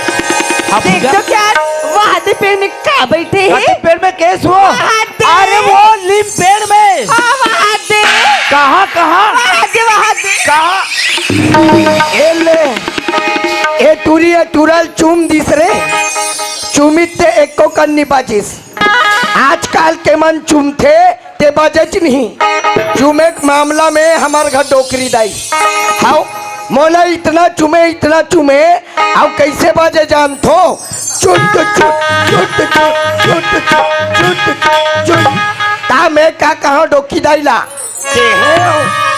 अब देख तो यार, वहाँ दे पेड़ में का बैठे हे? वहाँ दे पेड़ में केस हो? वहाँ दे। अरे वो लीम पेड़ में। हाँ, वहाँ दे। कहाँ, कहाँ? वहाँ दे, वहाँ दे। कहाँ? ए ले, ए टुरी, ए टुरा ल चूम दिस रे। चूमिस ते एको कन नइ बाजिस। आजकल के मन चूमथे, ते बाजेच नहीं। चूमे के मामला में हमर घर डोकरी दाई। हाव, मोला इतना चूमे, इतना चूमे, अउ कइसे बाजे जानथो? चुट, चुट, चुट, चुट, चुट, चुट, चुट, चुट। ता मैं का कहा डोकरी दाई ला? के हे,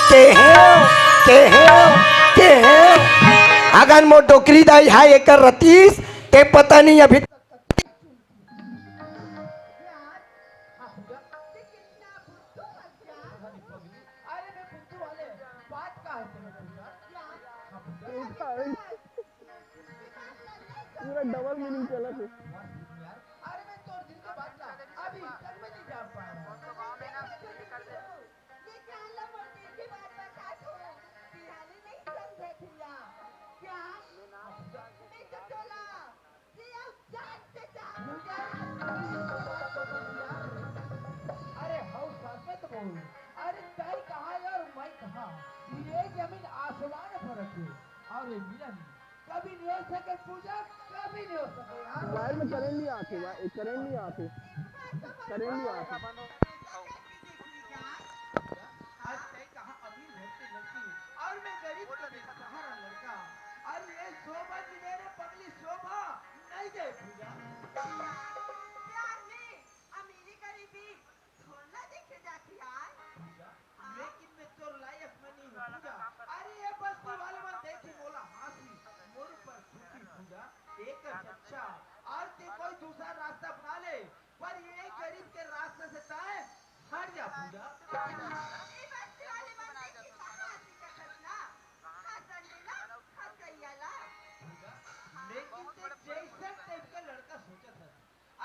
के हे, के हे, के हे? अगर मोर डोकरी दाई हा एकर रतीस, ते पता नहीं अभी अरे बे बुद्धू वाले, बात का है तेरे पूजा? पूरा डबल मीनिंग चला थे। अरे मैं तोर दिल के बात ला अभी तक मैं नहीं जान पाया। ये क्या ला मोर दिल के बात बता दो। बिहारी नहीं समझे भैया। क्या? मैं तो टोला। ये अब जान से जान। अरे हौ साथ में तो बोल। अरे तय कहाँ है और मैं कहाँ? ये जमीन आसमान फर्क है। और ये मिलन कभी नहीं हो सके पूजा, कभी नहीं हो सके यार। वायर में करंट नहीं आते, वा-, करंट नहीं आते, करंट नहीं आते। आज तय कहाँ अमीर घर की लड़की और मैं गरीब का बेसहारा लड़का। और ये शोभा की दे रे पगली शोभा, नहीं दे पूजा। प्यार में अमीरी गरीबी थोड़ा देखे जाती है। पूजा, हाँ? लेकिन मैं तोर लायक में नहीं हूँ पूजा। अरे ये बस्ती वाले मन देखी मोला हाँसी, मोर ऊपर थूकी पूजा। एक अच्छा, और ते कोई दूसरा रास्ता अपना ले, पर ये गरीब के रास्ते से तय हट जा पूजा। ये बस्ती वाले मन देखी कहाँ हँसी कथस ना, हँसन देला, हँसैया ला। पूजा, लेकिन ते जैसे टाइप के लड़का सोचत हस,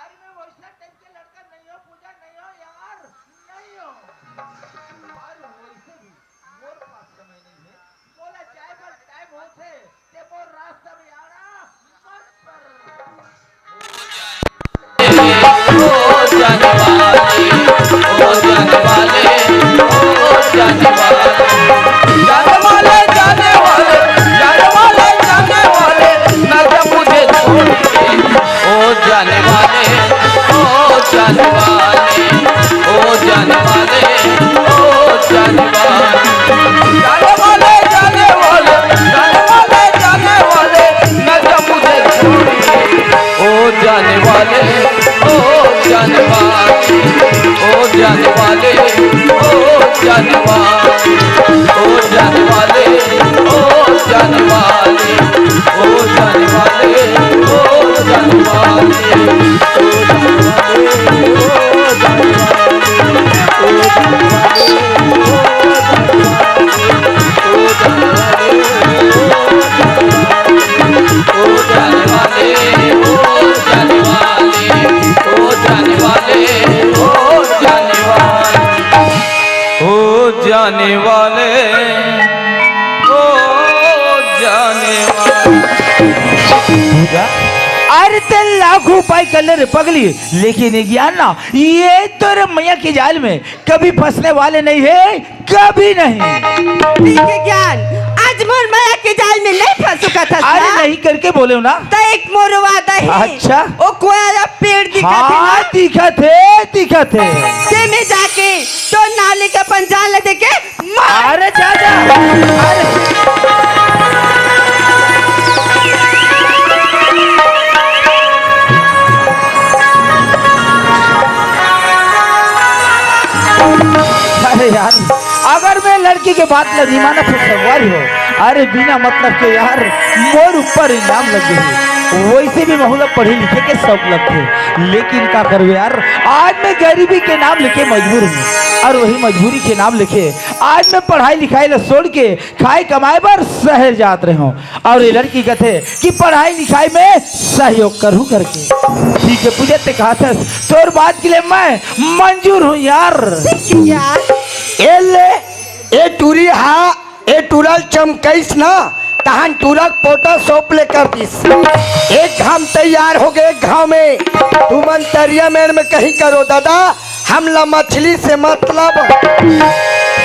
अरे मैं वैसा टाइप के लड़का नहीं हो पूजा, नहीं हो यार, नहीं हो। और वैसे भी मोर पास समय नहीं है, मोला जाए बर टाइम होथे, ते मोर रास्ता में आना मत कर। ओ जाने वाले, ओ जाने वाले, ओ जाने वाले, जाने वाले, जाने वाले, जाने वाले, जाने वाले, ना जा मुझे छोड़ के। ओ जाने वाले, ओ जाने वाले, ओ जाने वाले, ओ जाने वाले, जाने वाले, जाने वाले, जाने वाले, जाने वाले, ना जा मुझे छोड़ के। ओ जाने वाले, ओ जाने वाले, ओ जाने वाले, ओ जाने वाले, ओ जाने वाले, ओ जाने वाले, ओ जाने वाले, ओ जाने वाले, ओ जाने वाले, ओ जाने वाले, ओ जाने वाले, ओ जाने वाले, ओ जाने वाले, ओ जाने वाले, ओ जाने वाले, ओ जाने वाले, ओ जाने वाले, ओ जाने वाले, ओ जाने वाले। अरे तें लाखों उपाय कर ले रे पगली, लेकिन ये ज्ञान ना, ये तोरे मया के जाल में कभी फंसने वाले नहीं है, कभी नहीं। ठीक है ज्ञान, आज मोर मया के जाल में नहीं फंस सकत हस अरे ना? नहीं करके बोले हो ना। तो एक मोर वादा है। अच्छा। ओ कोया ला पेड़ दिखत है हाँ, ना? दिखत है, दिखत है। ते में जाके तो नाले के अपन जान ले देके मार। अरे जा, जा। अरे। अरे यार, अगर मैं लड़की के बात ला नहीं माना तो संगवारी हो। अरे बिना मतलब के यार, मोर ऊपर इल्जाम लग गई। वैसे भी महू ला पढ़े लिखे के शौक लगथे, लेकिन का करबे यार, आज मैं गरीबी के नाम लेके मजबूर हूँ, और वही मजबूरी के नाम लेके आज मैं पढ़ाई लिखाई ला छोड़ के खाए कमाए बर शहर जात रहे हूँ। और ये लड़की कथे कि पढ़ाई लिखाई में सहयोग करूँ करके। ठीक है पूजा, ते कहत हस, तोर बात के लिए मैं मंजूर हूँ यार। ठीक है यार। ए ले, ए टूरी हा, ए टूरा ल चमकइस ना, तहन टूरा के पोटा सौंप ले कर दिस। एक घाम तैयार हो गए, एक घाव में। तुमन तरिया मेड़ में कहीं करो दादा, हमला मछली से मतलब।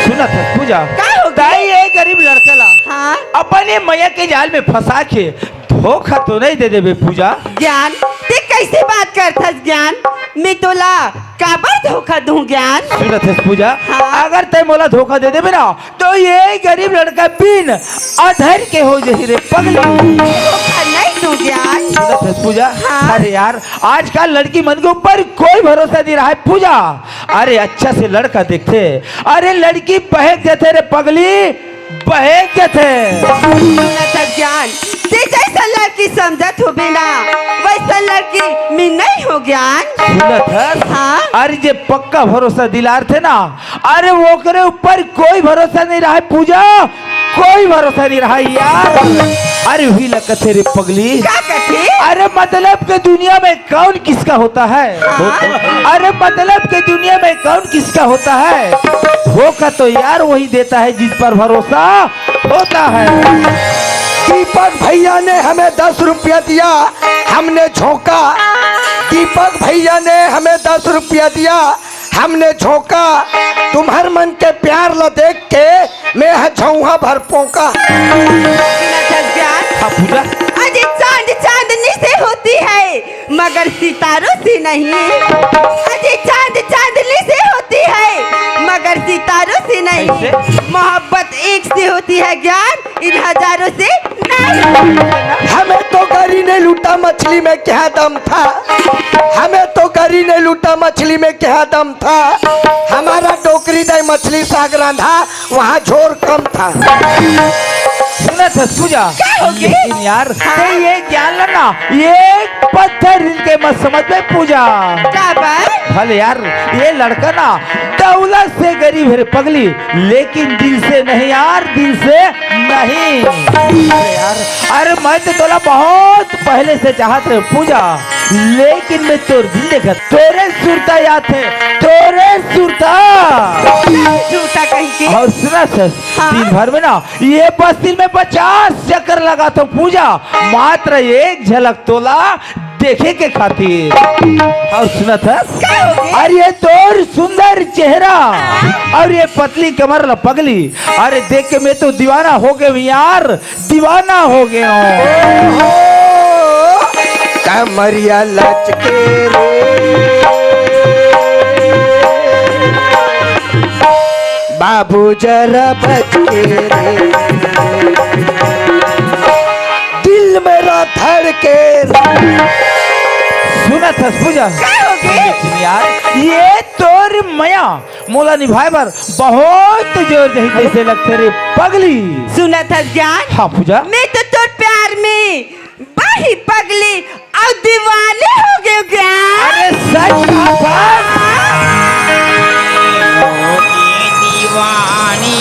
सुनत हस पूजा, का हो गया? ताई ये गरीब लड़का ला हाँ? अपन ये मया के जाल में फंसा के धोखा तो नहीं दे देबे पूजा? ज्ञान, ते कैसे बात करथस ज्ञान? मैं तोला काबर धोखा दूं ज्ञान? सुनत हस पूजा, हाँ? अगर ते मोला धोखा दे देबे ना, तो ये गरीब लड़का बिन अधर के हो जही रे पगली। धोखा नहीं दूं ज्ञान। सुनत हस पूजा, हाँ? अरे यार, आजकल लड़की मन के ऊपर कोई भरोसा नहीं रहा है पूजा। अरे अच्छा से लड़का देखथे, अरे लड़की बहक जथे रे पगली, बहक जथे। सुनत हस ज्ञान, ते जैसा लड़की समझत हो बिना, वैसा लड़की मैं नहीं हो ज्ञान। सुनत हस? हाँ। अरे जे पक्का भरोसा दिलारथे ना, अरे ओकरे ऊपर कोई भरोसा नहीं रहा है पूजा, कोई भरोसा नहीं रहा है यार। अरे वही ला कथे रे पगली। का कथे? अरे मतलब के दुनिया में कौन किसका होता है? हाँ। अरे मतलब के दुनिया में कौन किसका होता है? धोखा तो यार वही देता है जिस पर भरोसा होता है। दीपक भैया ने हमें दस रुपया दिया, हमने झोंका। दीपक भैया ने हमें दस रुपया दिया, हमने झोंका। तुम्हर मन के प्यार ला देख के मैं ह झौहा भर पोंका। बिना जग ज्ञान। हाँ, पूजा। अजी चांद चांदनी से होती है, मगर सितारों से नहीं। अजी चांद चांदनी से होती है, मगर सितारों से नहीं। कैसे? मोहब्बत एक से होती है ज्ञान, इन हजारों से नहीं। हमें तो गरी ने लूटा, मछली में क्या दम था? हमें तो गरी ने लूटा, मछली में क्या दम था? हमारा डोकरी दाई मछली साग रांधा, वहाँ झोर कम था। सुनत हस पूजा? का हो गे? लेकिन यार, हाँ? ते ये ज्ञान ला ना, ये पत्थर हिल के मत समझ में पूजा। काबर? भले यार, ये लड़का ना दौलत से गरीब है रे पगली, लेकिन दिल से नहीं यार, दिल से नहीं। अरे यार, अरे मैं तो तोला बहुत पहले से चाहत रहे पूजा, लेकिन मैं तोर दिल देखत, तोरे सुरता याद है, तोरे सुरता। सुरता कहीं के? और सुनत हस, हाँ? दिन भर में ना ये बस्ती में पचास चक्कर लगाथों पूजा, मात्र एक झलक तोला देखे के खातिर। और सुनत हस? का हो गे? अरे ये तोर सुंदर चेहरा, हाँ? और ये पतली कमर ला पगली, अरे देख के मैं तो दीवाना हो गए हूँ यार, दीवाना हो गए हूँ। ओहो, कमरिया लचके रे, बाबू जरा बच के रे, दिल मेरा धड़के रे। सुनत हस पूजा? का हो गे? सुन यार, ये तोर मया मोला निभाए बर बहुत जोर जही जैसे लगथे रे पगली। सुनत हस ज्ञान? हाँ पूजा। मैं तो तोर प्यार में बाही पगली अउ दीवानी हो गयो ज्ञान। अरे सच कहा था। दीवानी।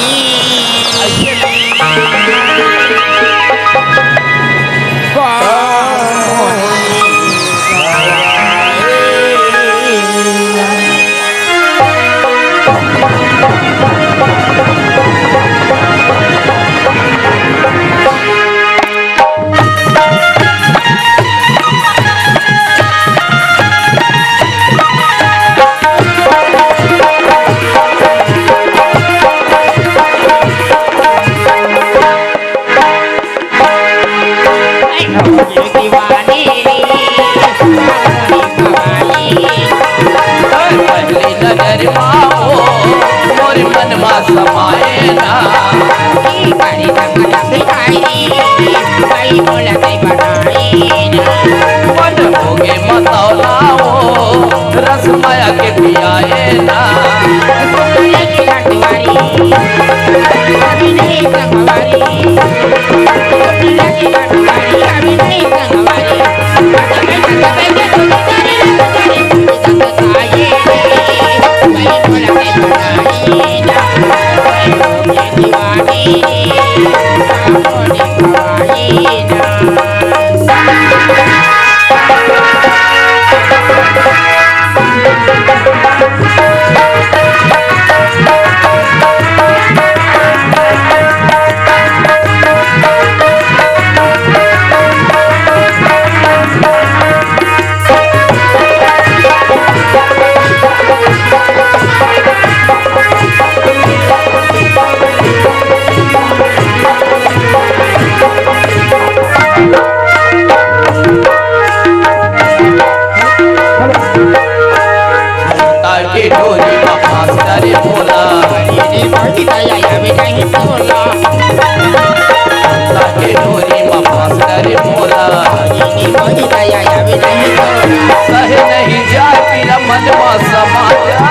सहे नहीं जाए पीरा मन मा समा जा।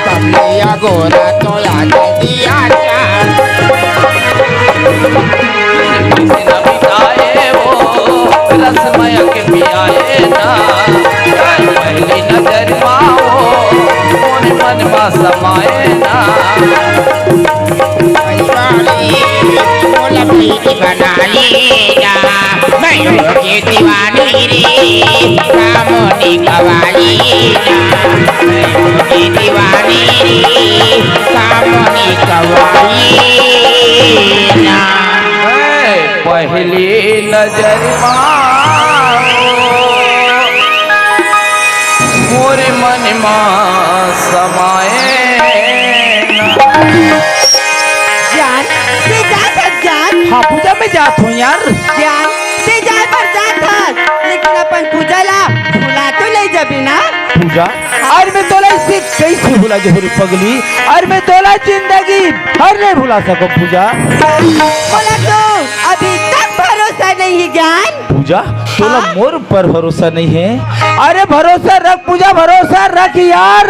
कमलिया गोरा तोला जल्दी आ जा। किसी न मिटाए वो रसमय के पियाए ना। पहली नजर मा वो मोर मन मा समाए ना। मोला प्रीति बना लेना, मैं के दीवानी रे, कामोनी कवाली ना, मैं के दीवानी रे, कामोनी कवाली ना। मैं पहली नजर मा मोर मन मा समाए ना। जान, ते जात हस जान? हाँ पूजा, मैं जात हूँ यार। जान, ते जाए बर जात हस, लेकिन अपन पूजा ला भुला तो नहीं जाबे ना? पूजा, अरे मैं तोला इसे कैसे भुला जाहूँ रे पगली? अरे मैं तोला जिंदगी भर नहीं भुला सको पूजा। मोला तो अभी तक भरोसा नहीं है ज्ञान। पूजा, तोला हाँ? मोर ऊपर भरोसा नहीं है? अरे भरोसा रख पूजा, भरोसा रख यार।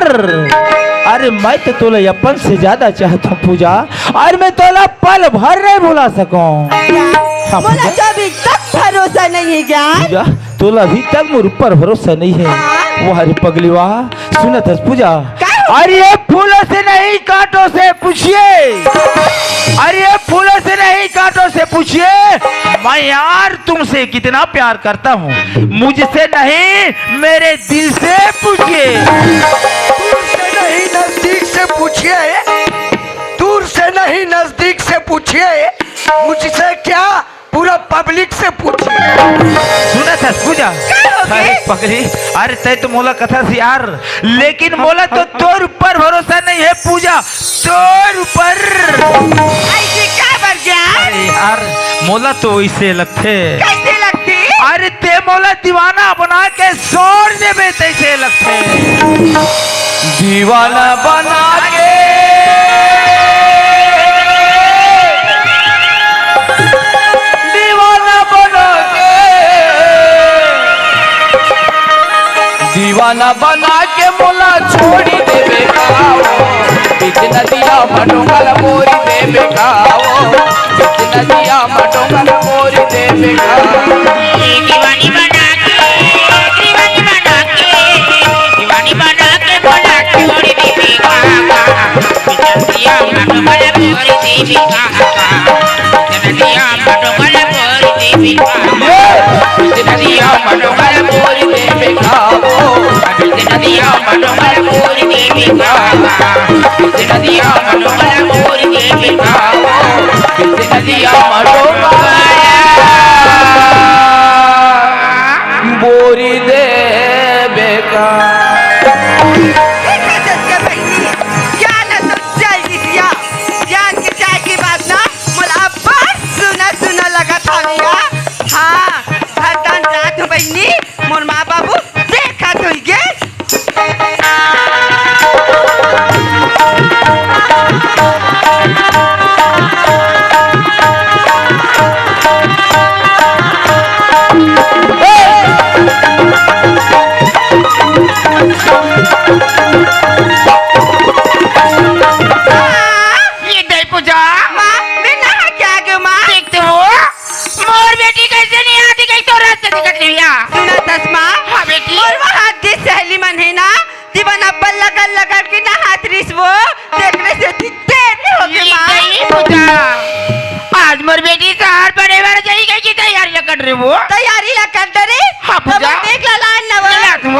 अरे मैं तो तोला अपन से ज्यादा चाहत हूँ पूजा। अरे मैं तोला पल भर नहीं भुला सकूं। हाँ, मोला पूजा। तो अभी तक भरोसा नहीं है ज्ञान। पूजा, तोला अभी तक मोर ऊपर भरोसा नहीं है। हाँ। वाह रे पगली वाह। सुनत हस पूजा? का हो? अरे ये फूलों से नहीं कांटों से पूछिए। अरे ये फूलों से नहीं कांटों से पूछिए। मैं यार तुमसे कितना प्यार करता हूँ। मुझसे नहीं, मेरे दिल से पूछिए। दूर से नहीं, नजदीक से पूछिए। दूर से नहीं, नजदीक से पूछिए। मुझसे क्या, पूरा पब्लिक से पूछिए। सुनत हस पूजा? का हो गए? अरे पगली, अरे तैं तो मोला कथस यार, लेकिन मोला तो तोर ऊपर भरोसा नहीं है पूजा, तोर ऊपर। ऐसे का बर ज्ञान? अरे यार, मोला तो वैसे लगथे। कैसे लगथे? अरे तैं मोला दीवाना बना के छोड़ देबे तैसे लगथे। दीवाना बना के, दीवाना बना के, दीवाना बना के मोला छोड़ी देबे का ओ, बीच नदिया म डोंगा ल बोरी देबे का ओ, बीच नदिया म डोंगा ल बोरी देबे का। दीवानी बना के, दीवानी बना के, दीवानी बना के मोला छोड़ी देबे का। बीच नदिया म डोंगा ल बोरी देबे का। बीच नदिया म डोंगा ल बोरी देबे का। ये! बीच नदिया म डोंगा ल बोरी देबे का ओ। बीच नदिया म डोंगा ल बोरी देबे का। बीच नदिया म डोंगा ल बोरी देबे का ओ। बीच नदिया म डोंगा ल बोरी देबे का। देखा जस का बहिनी, ज्ञान तो चल दिस या। ज्ञान के जाए के बाद ना, मोला अब्बड़ सुना सुना लगत हवे या। हाँ, हरदम जात हूँ बहिनी, मोर माँ बाबू देखत होइगे। ये दई पूजा। माँ, मैं नहा के आ गई हूँ, माँ। देखते हो, मोर बेटी कैसे नहीं आती, कहीं तो रास्ते दिखत नहीं भैया। सुनत हस माँ? हाँ बेटी। मोर वहाँ दे सहेली मन है ना, दीवाना बल्ला गल्ला करके नहात रिस वो, देखने से देर नहीं होगी ये माँ। दई पूजा। आज मोर बेटी शहर पढ़े बर जाई गई की तैयारी ला कर रही वो। तैयारी ला कर डरे? हाँ, तो पूजा। मैं देख ला लान नवा। ला तू।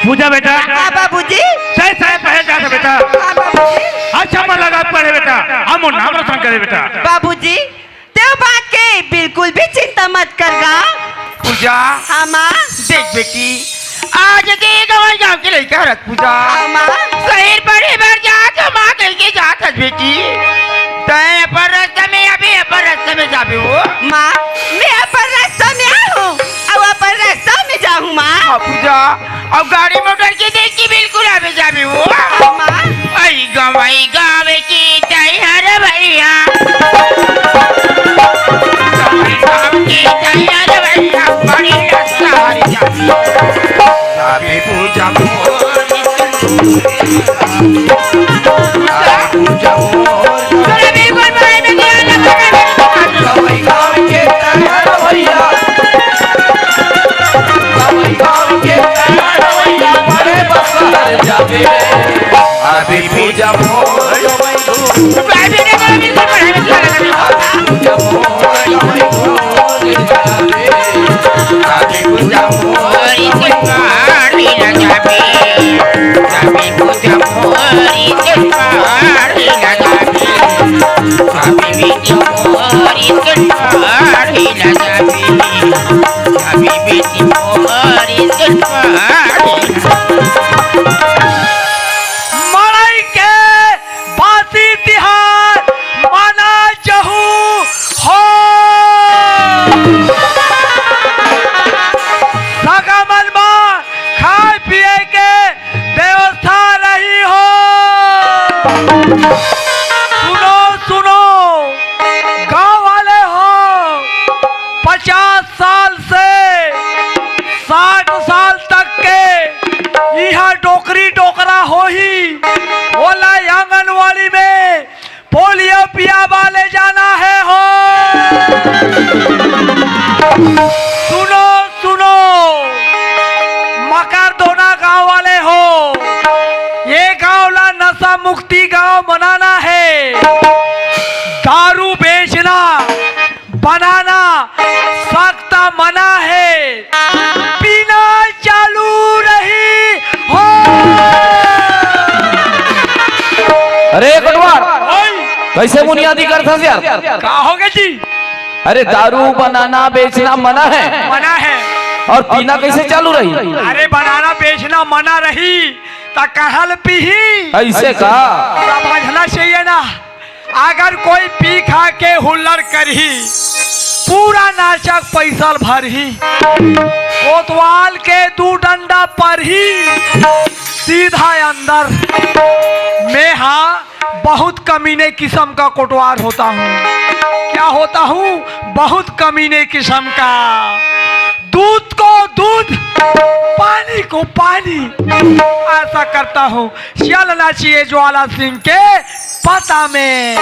पूजा बेटा। हाँ, बाबूजी। सही, सही पहल जाता बेटा। हाँ, बाबूजी। अच्छा मन लगा पढ़े बेटा। हम नाम रोशन करे बेटा। बाबूजी, तें बात के बिल्कुल भी चिंता मत कर गा। पूजा। हाँ, माँ। देख बेटी, आज के गंवाई गांव के लइका हरत पूजा। हाँ, माँ। शहर पढ़े बर जात हस माँ कहिके जात हस बेटी। तैं अपन रास्ता में आबे, अपन रास्ता में जाबे वो। माँ, मैं अपन रास्ता में आहूँ, अउ अपन रास्ता में जाहूँ माँ। हाँ पूजा, अउ गाड़ी मोटर के देख के बिल्कुल आबे जाबे वो। हाँ, माँ। अई गंवाई गाँव के तैयार भैया। गंवाई गाँव के तैयार भैया, बड़ी रस्ता हरी। मोरी के ठाढ़ी ला जाबे, जाबे बेटी मोरी के ठाढ़ी। मड़ई के बासी तिहार मना जहू हो। सगा मन म खाए पिए के व्यवस्था रही हो। सुनो, सुनो, गांव वाले हो, पचास साल से साठ साल तक के इहां डोकरी डोकरा होही, ओला आंगनवाड़ी में पोलियो पियाबा ले जाना हे हो। सुनो, सुनो, मकरदोना गांव वाले हो, ये गांव ला नशा मुक्ति गांव बनाना हे। दारू बेचना, बनाना सख्त मना हे, पीना चालू रही हो। अरे कोटवाल, ओए। कइसे बुनियादी करथस यार? का होगे जी? अरे दारू बनाना बेचना मना हे। मना हे। अउ पीना कइसे चालू रही? अरे बनाना बेचना मना रही त कहां ले पीही? अइसे का? समझना चाहिए ना। अगर कोई पी खा के हुल्लड़ करही, पूरा नाचक पइसा ल भरही, कोतवाल के दू डंडा परही, सीधा अंदर। मैं हां बहुत कमीने किस्म का कोटवाल होता हूं। क्या होता हूं? बहुत कमीने किस्म का। दूध को दूध, पानी को पानी, ऐसा करता हूं। चलना चाहिए ज्वाला सिंह के पता में।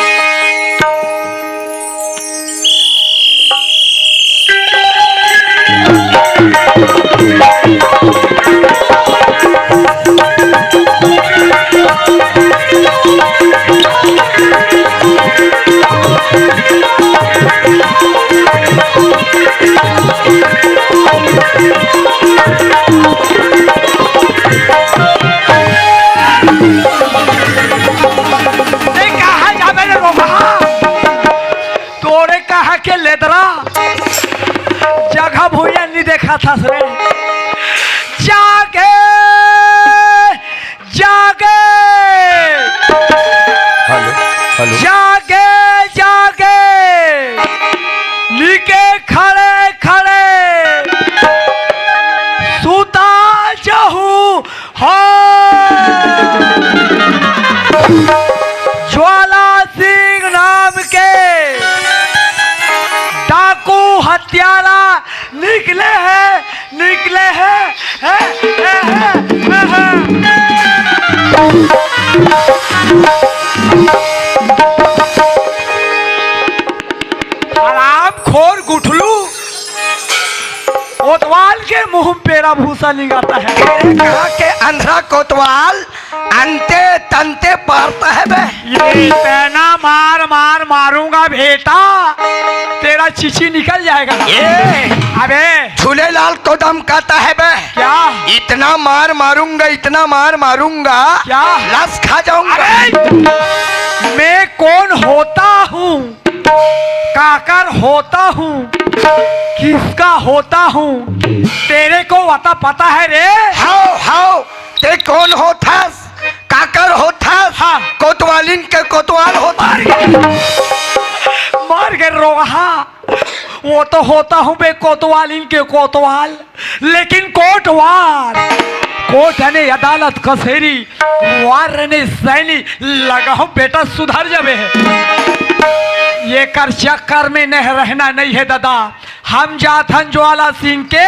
ए, कहाँ जाबे रे रोगहा? तोरे कहाँ के लेदरा? जगह भुइयां नी देखाथस रे। जागे, जागे। Hello, hello. जागे, जागे। नीके खड़े, खड़े। सुता जहू हो। ज्वाला सिंह नाम के डाकू हत्यारा निकले हे, निकले हे, हे, हे, हे, हे, हे। हरामखोर गुठलू। कोतवाल के मुंह में पेरा भूसा निगाता है। तेरे कहाँ के अंधरा कोतवाल अंते तंते पारता है बे। ये पैना मार मार मारूंगा बेटा, तेरा चिची निकल जाएगा। ये अबे। झूलेलाल को धमकाता है बे। क्या? इतना मार मारूंगा, इतना मार मारूंगा। क्या? लस खा जाऊंगा। अरे, मैं कौन होता हूँ? काकर होता हूँ, किसका होता हूँ, तेरे को अता पता है रे? हाव, हाव, ते कौन होथस, काकर होथस? हाँ। कोतवालिन के कोतवाल होथस। मार गए, मार गए रोहा, वो तो होता हूँ बे कोतवालिन के कोतवाल। लेकिन कोटवार, कोट यानी अदालत, कचहरी, वार यानी सैनी, लगाहूं बेटा सुधर जाबे। एकर चक्कर में नहीं रहना नहीं है दादा। हम जाथन ज्वाला सिंह के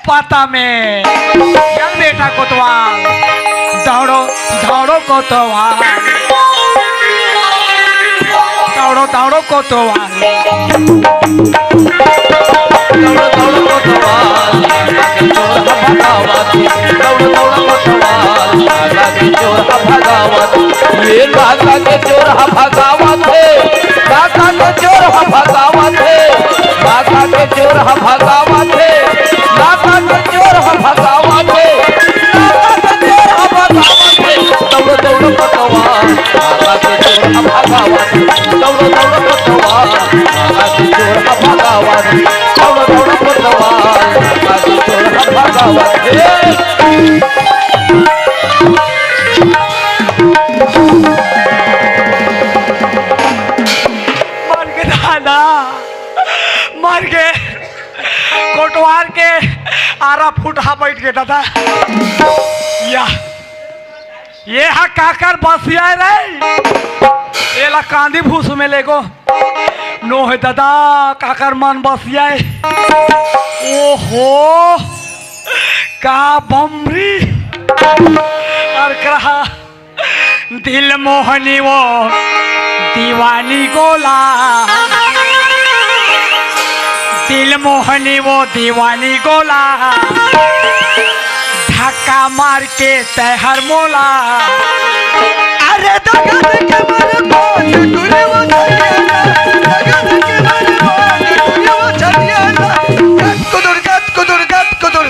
पता में। चल बेटा कोतवाल, दौड़ो, दौड़ो कोतवाल, दौड़ो, दौड़ो कोतवाल। दौड़, दौड़ कोतवाल, काका के चोर ह भगावत। दौड़, दौड़ कोतवाल, काका के चोर ह भगावत। ये काका के चोर ह भगावत हे, काका के चोर ह भगावत हे, काका के चोर ह भगावत हे, काका के चोर ह भगावत हे, काका के चोर ह भगावत हे। दौड़, दौड़ कोतवाल, काका के चोर ह भगावत हे। दौड़, दौड़ कोतवाल, आज छोड़ भगावत, चल दौड़ पतवार, आज छोड़ भगावत। ए! मर गे दादा, मर गे। कोटवार के आरा फुटहा बइठ गे दादा। या, ये हा काकर बसिया रे? एला कांदी भूस में लेगो। नो हे दादा, काकर मन बसिया हे। ओहो, का बमरी। अर कहा, दिल मोहनी वो दीवानी गोला, दिल मोहनी वो दीवानी गोला, धक्का मार के तैहर मोला। अरे दगा दे के मारे बाल टूरे वो छड़िया ना, दगा दे के मारे बाल टूरे वो छड़िया ना। गत कुदुर, गत कुदुर, गत कुदुर।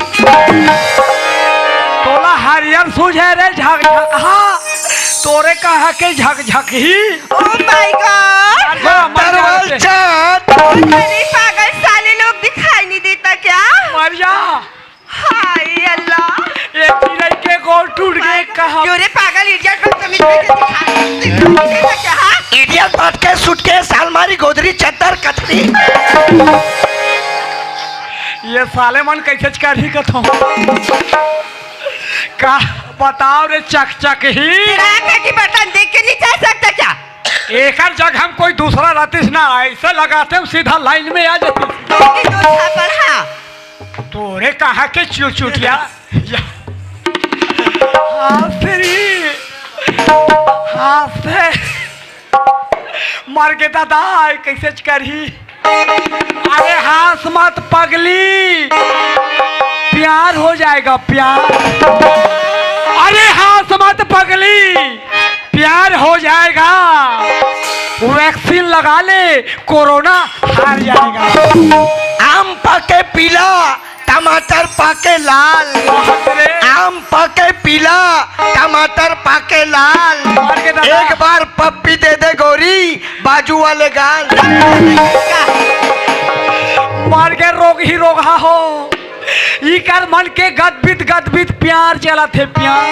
तोला हरियर सूझे रे झकझक, हाँ, तोरे कहाँ के झकझक ही। Oh my God! अरे, मर जा रे। चाट। अरे पागल, साले लोग दिखाई नहीं देता क्या? मर जा। हाय अल्लाह। ये चिड़ै के गोड़ टूट गे कहाँ? क्यों रे पागल, idiot, बदतमीज, दिखाई नहीं देता क्या, हाँ? Idiot, भटके, सुटकेस, अलमारी, गोदरी, चद्दर, कथरी। ये साले मन कैसे करही कथों? का बताओ रे चकचक ही। तेरा आँख की बटन देख के नहीं चल सकता क्या? एकर जगह हम कोई दूसरा रहतीस ना, ऐसे लगाते हम सीधा लाइन में आ जाती। लेकिन दूसरा पर हाँ। तोरे कहाँ के चुचुटिया? या। हाँ, तेरी। हाँ, से। मर गे दादा, कैसे करही? अरे हाँस मत पगली, प्यार हो जाएगा, प्यार। अरे हाँस मत पगली, प्यार हो जाएगा। वैक्सीन लगा ले, कोरोना हार जाएगा। आम पाके पीला, टमाटर पाके लाल। बाप रे। आम पाके पीला, टमाटर पाके लाल। मार के दादा। एक बार पप्पी दे दे गोरी, बाजू वाले गाल। मार के रोगही रोगहा हो। इकर मन के गदबित गदबित प्यार चलत हे, प्यार।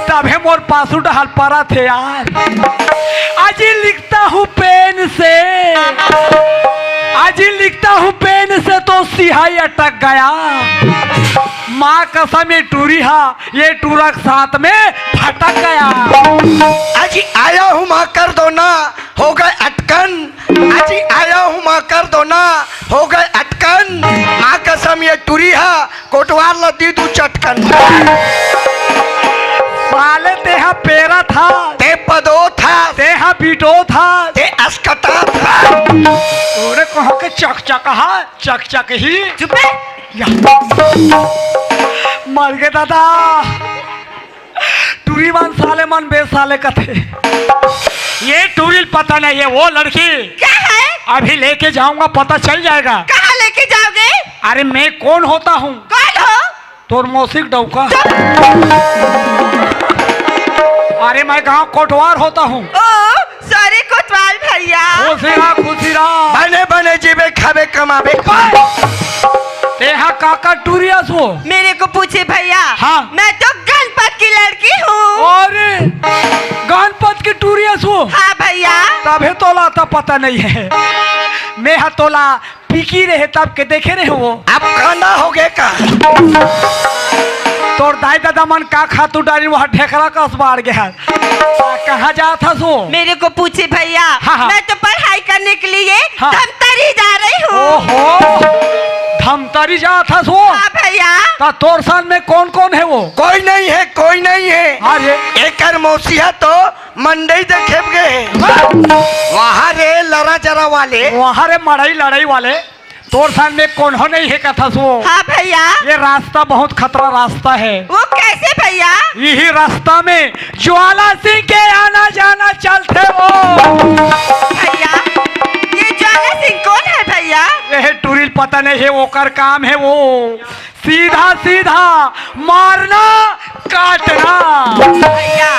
तभे मोर पासू डहल परत हे यार। अजी लिखता हूँ पेन से, अजी लिखता हूँ पेन से तो सिहाई अटक गया। माँ कसम ये टूरी हा, ये टूरा के साथ में भटक गया। अजी आया हूँ माँ कर दो ना, हो गए अटकन। अजी आया हूँ माँ कर दो ना, हो गए अटकन। माँ कसम ये टूरी हा, कोटवार ल दी दू चटकन। साले तेहा पेरा था, ते पदो था, तेहा बीटो था, ते अस्कता था। तोरे कहाँ के चकचक हा, चकचक ही। चुप बे। या। मर गे दादा। टूरी मन साले मन बे साले कथे। ये टूरी ल पता नहीं है वो लड़की। क्या है? अभी लेके जाऊंगा, पता चल जाएगा। कहाँ लेके जाओगे? अरे मैं कौन होता हूँ? कौन हो? तोर मौसी के डौका। चुप। अरे मैं गांव कोटवार होता हूँ। ओ, सॉरी कोतवाल भैया। खुशी रहा, खुशी रहा। बने बने जीबे खाबे कमाबे। तेहा काका टूरी अस वो? मेरे को पूछे भैया। हाँ। मैं तो गणपत की लड़की हूँ। अरे गणपत की टूरी अस वो? हाँ भैया। तभे तोला तो पता नहीं है। मैं हा तोला पीकी रहे तब के देखे रहे वो। अब कांदा हो गए का? तोर दाई दादा मन का खातू डारी, वहाँ ढेकरा कस बाढ़ गया है। कहाँ जात हस वो? मेरे को पूछे भैया, हाँ, हाँ। मैं तो पढ़ाई करने के लिए हाँ। धमतरी जा रही हूँ। ओहो, धमतरी जात हस वो? हाँ भैया। त तोर संग में कौन कौन है वो? कोई नहीं है, कोई नहीं है। अरे। एकर मौसी हा तो मंडई देखे गे हे। वहाँ रे लरा जरा वाले। वहाँ रे मड़ई लड़ई वाले। तोर संग में कोनो नहीं हे कथस वो। हाँ भैया। ये रास्ता बहुत खतरा रास्ता है। वो कैसे भैया? यही रास्ता में ज्वाला सिंह के आना जाना चलथे वो। भैया, ये ज्वाला सिंह कौन है भैया? ये टूरी ल पता नहीं है, ओकर काम है वो सीधा सीधा मारना काटना। भैया,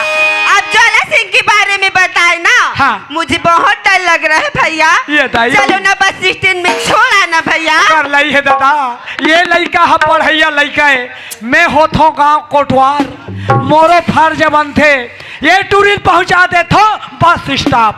आप ज्वाला सिंह के बारे में बताए ना। हाँ। मुझे बहुत डर लग रहा है भैया। ये दाई। चलो ना बस स्टैंड में छोड़ आना भैया। कर लई हे दादा, ये लइका ह पढ़इया लइका हे, मैं होथों गांव कोटवार, मोरो फर्ज बनथे ये टूरी ल पहुंचा देथों बस स्टॉप।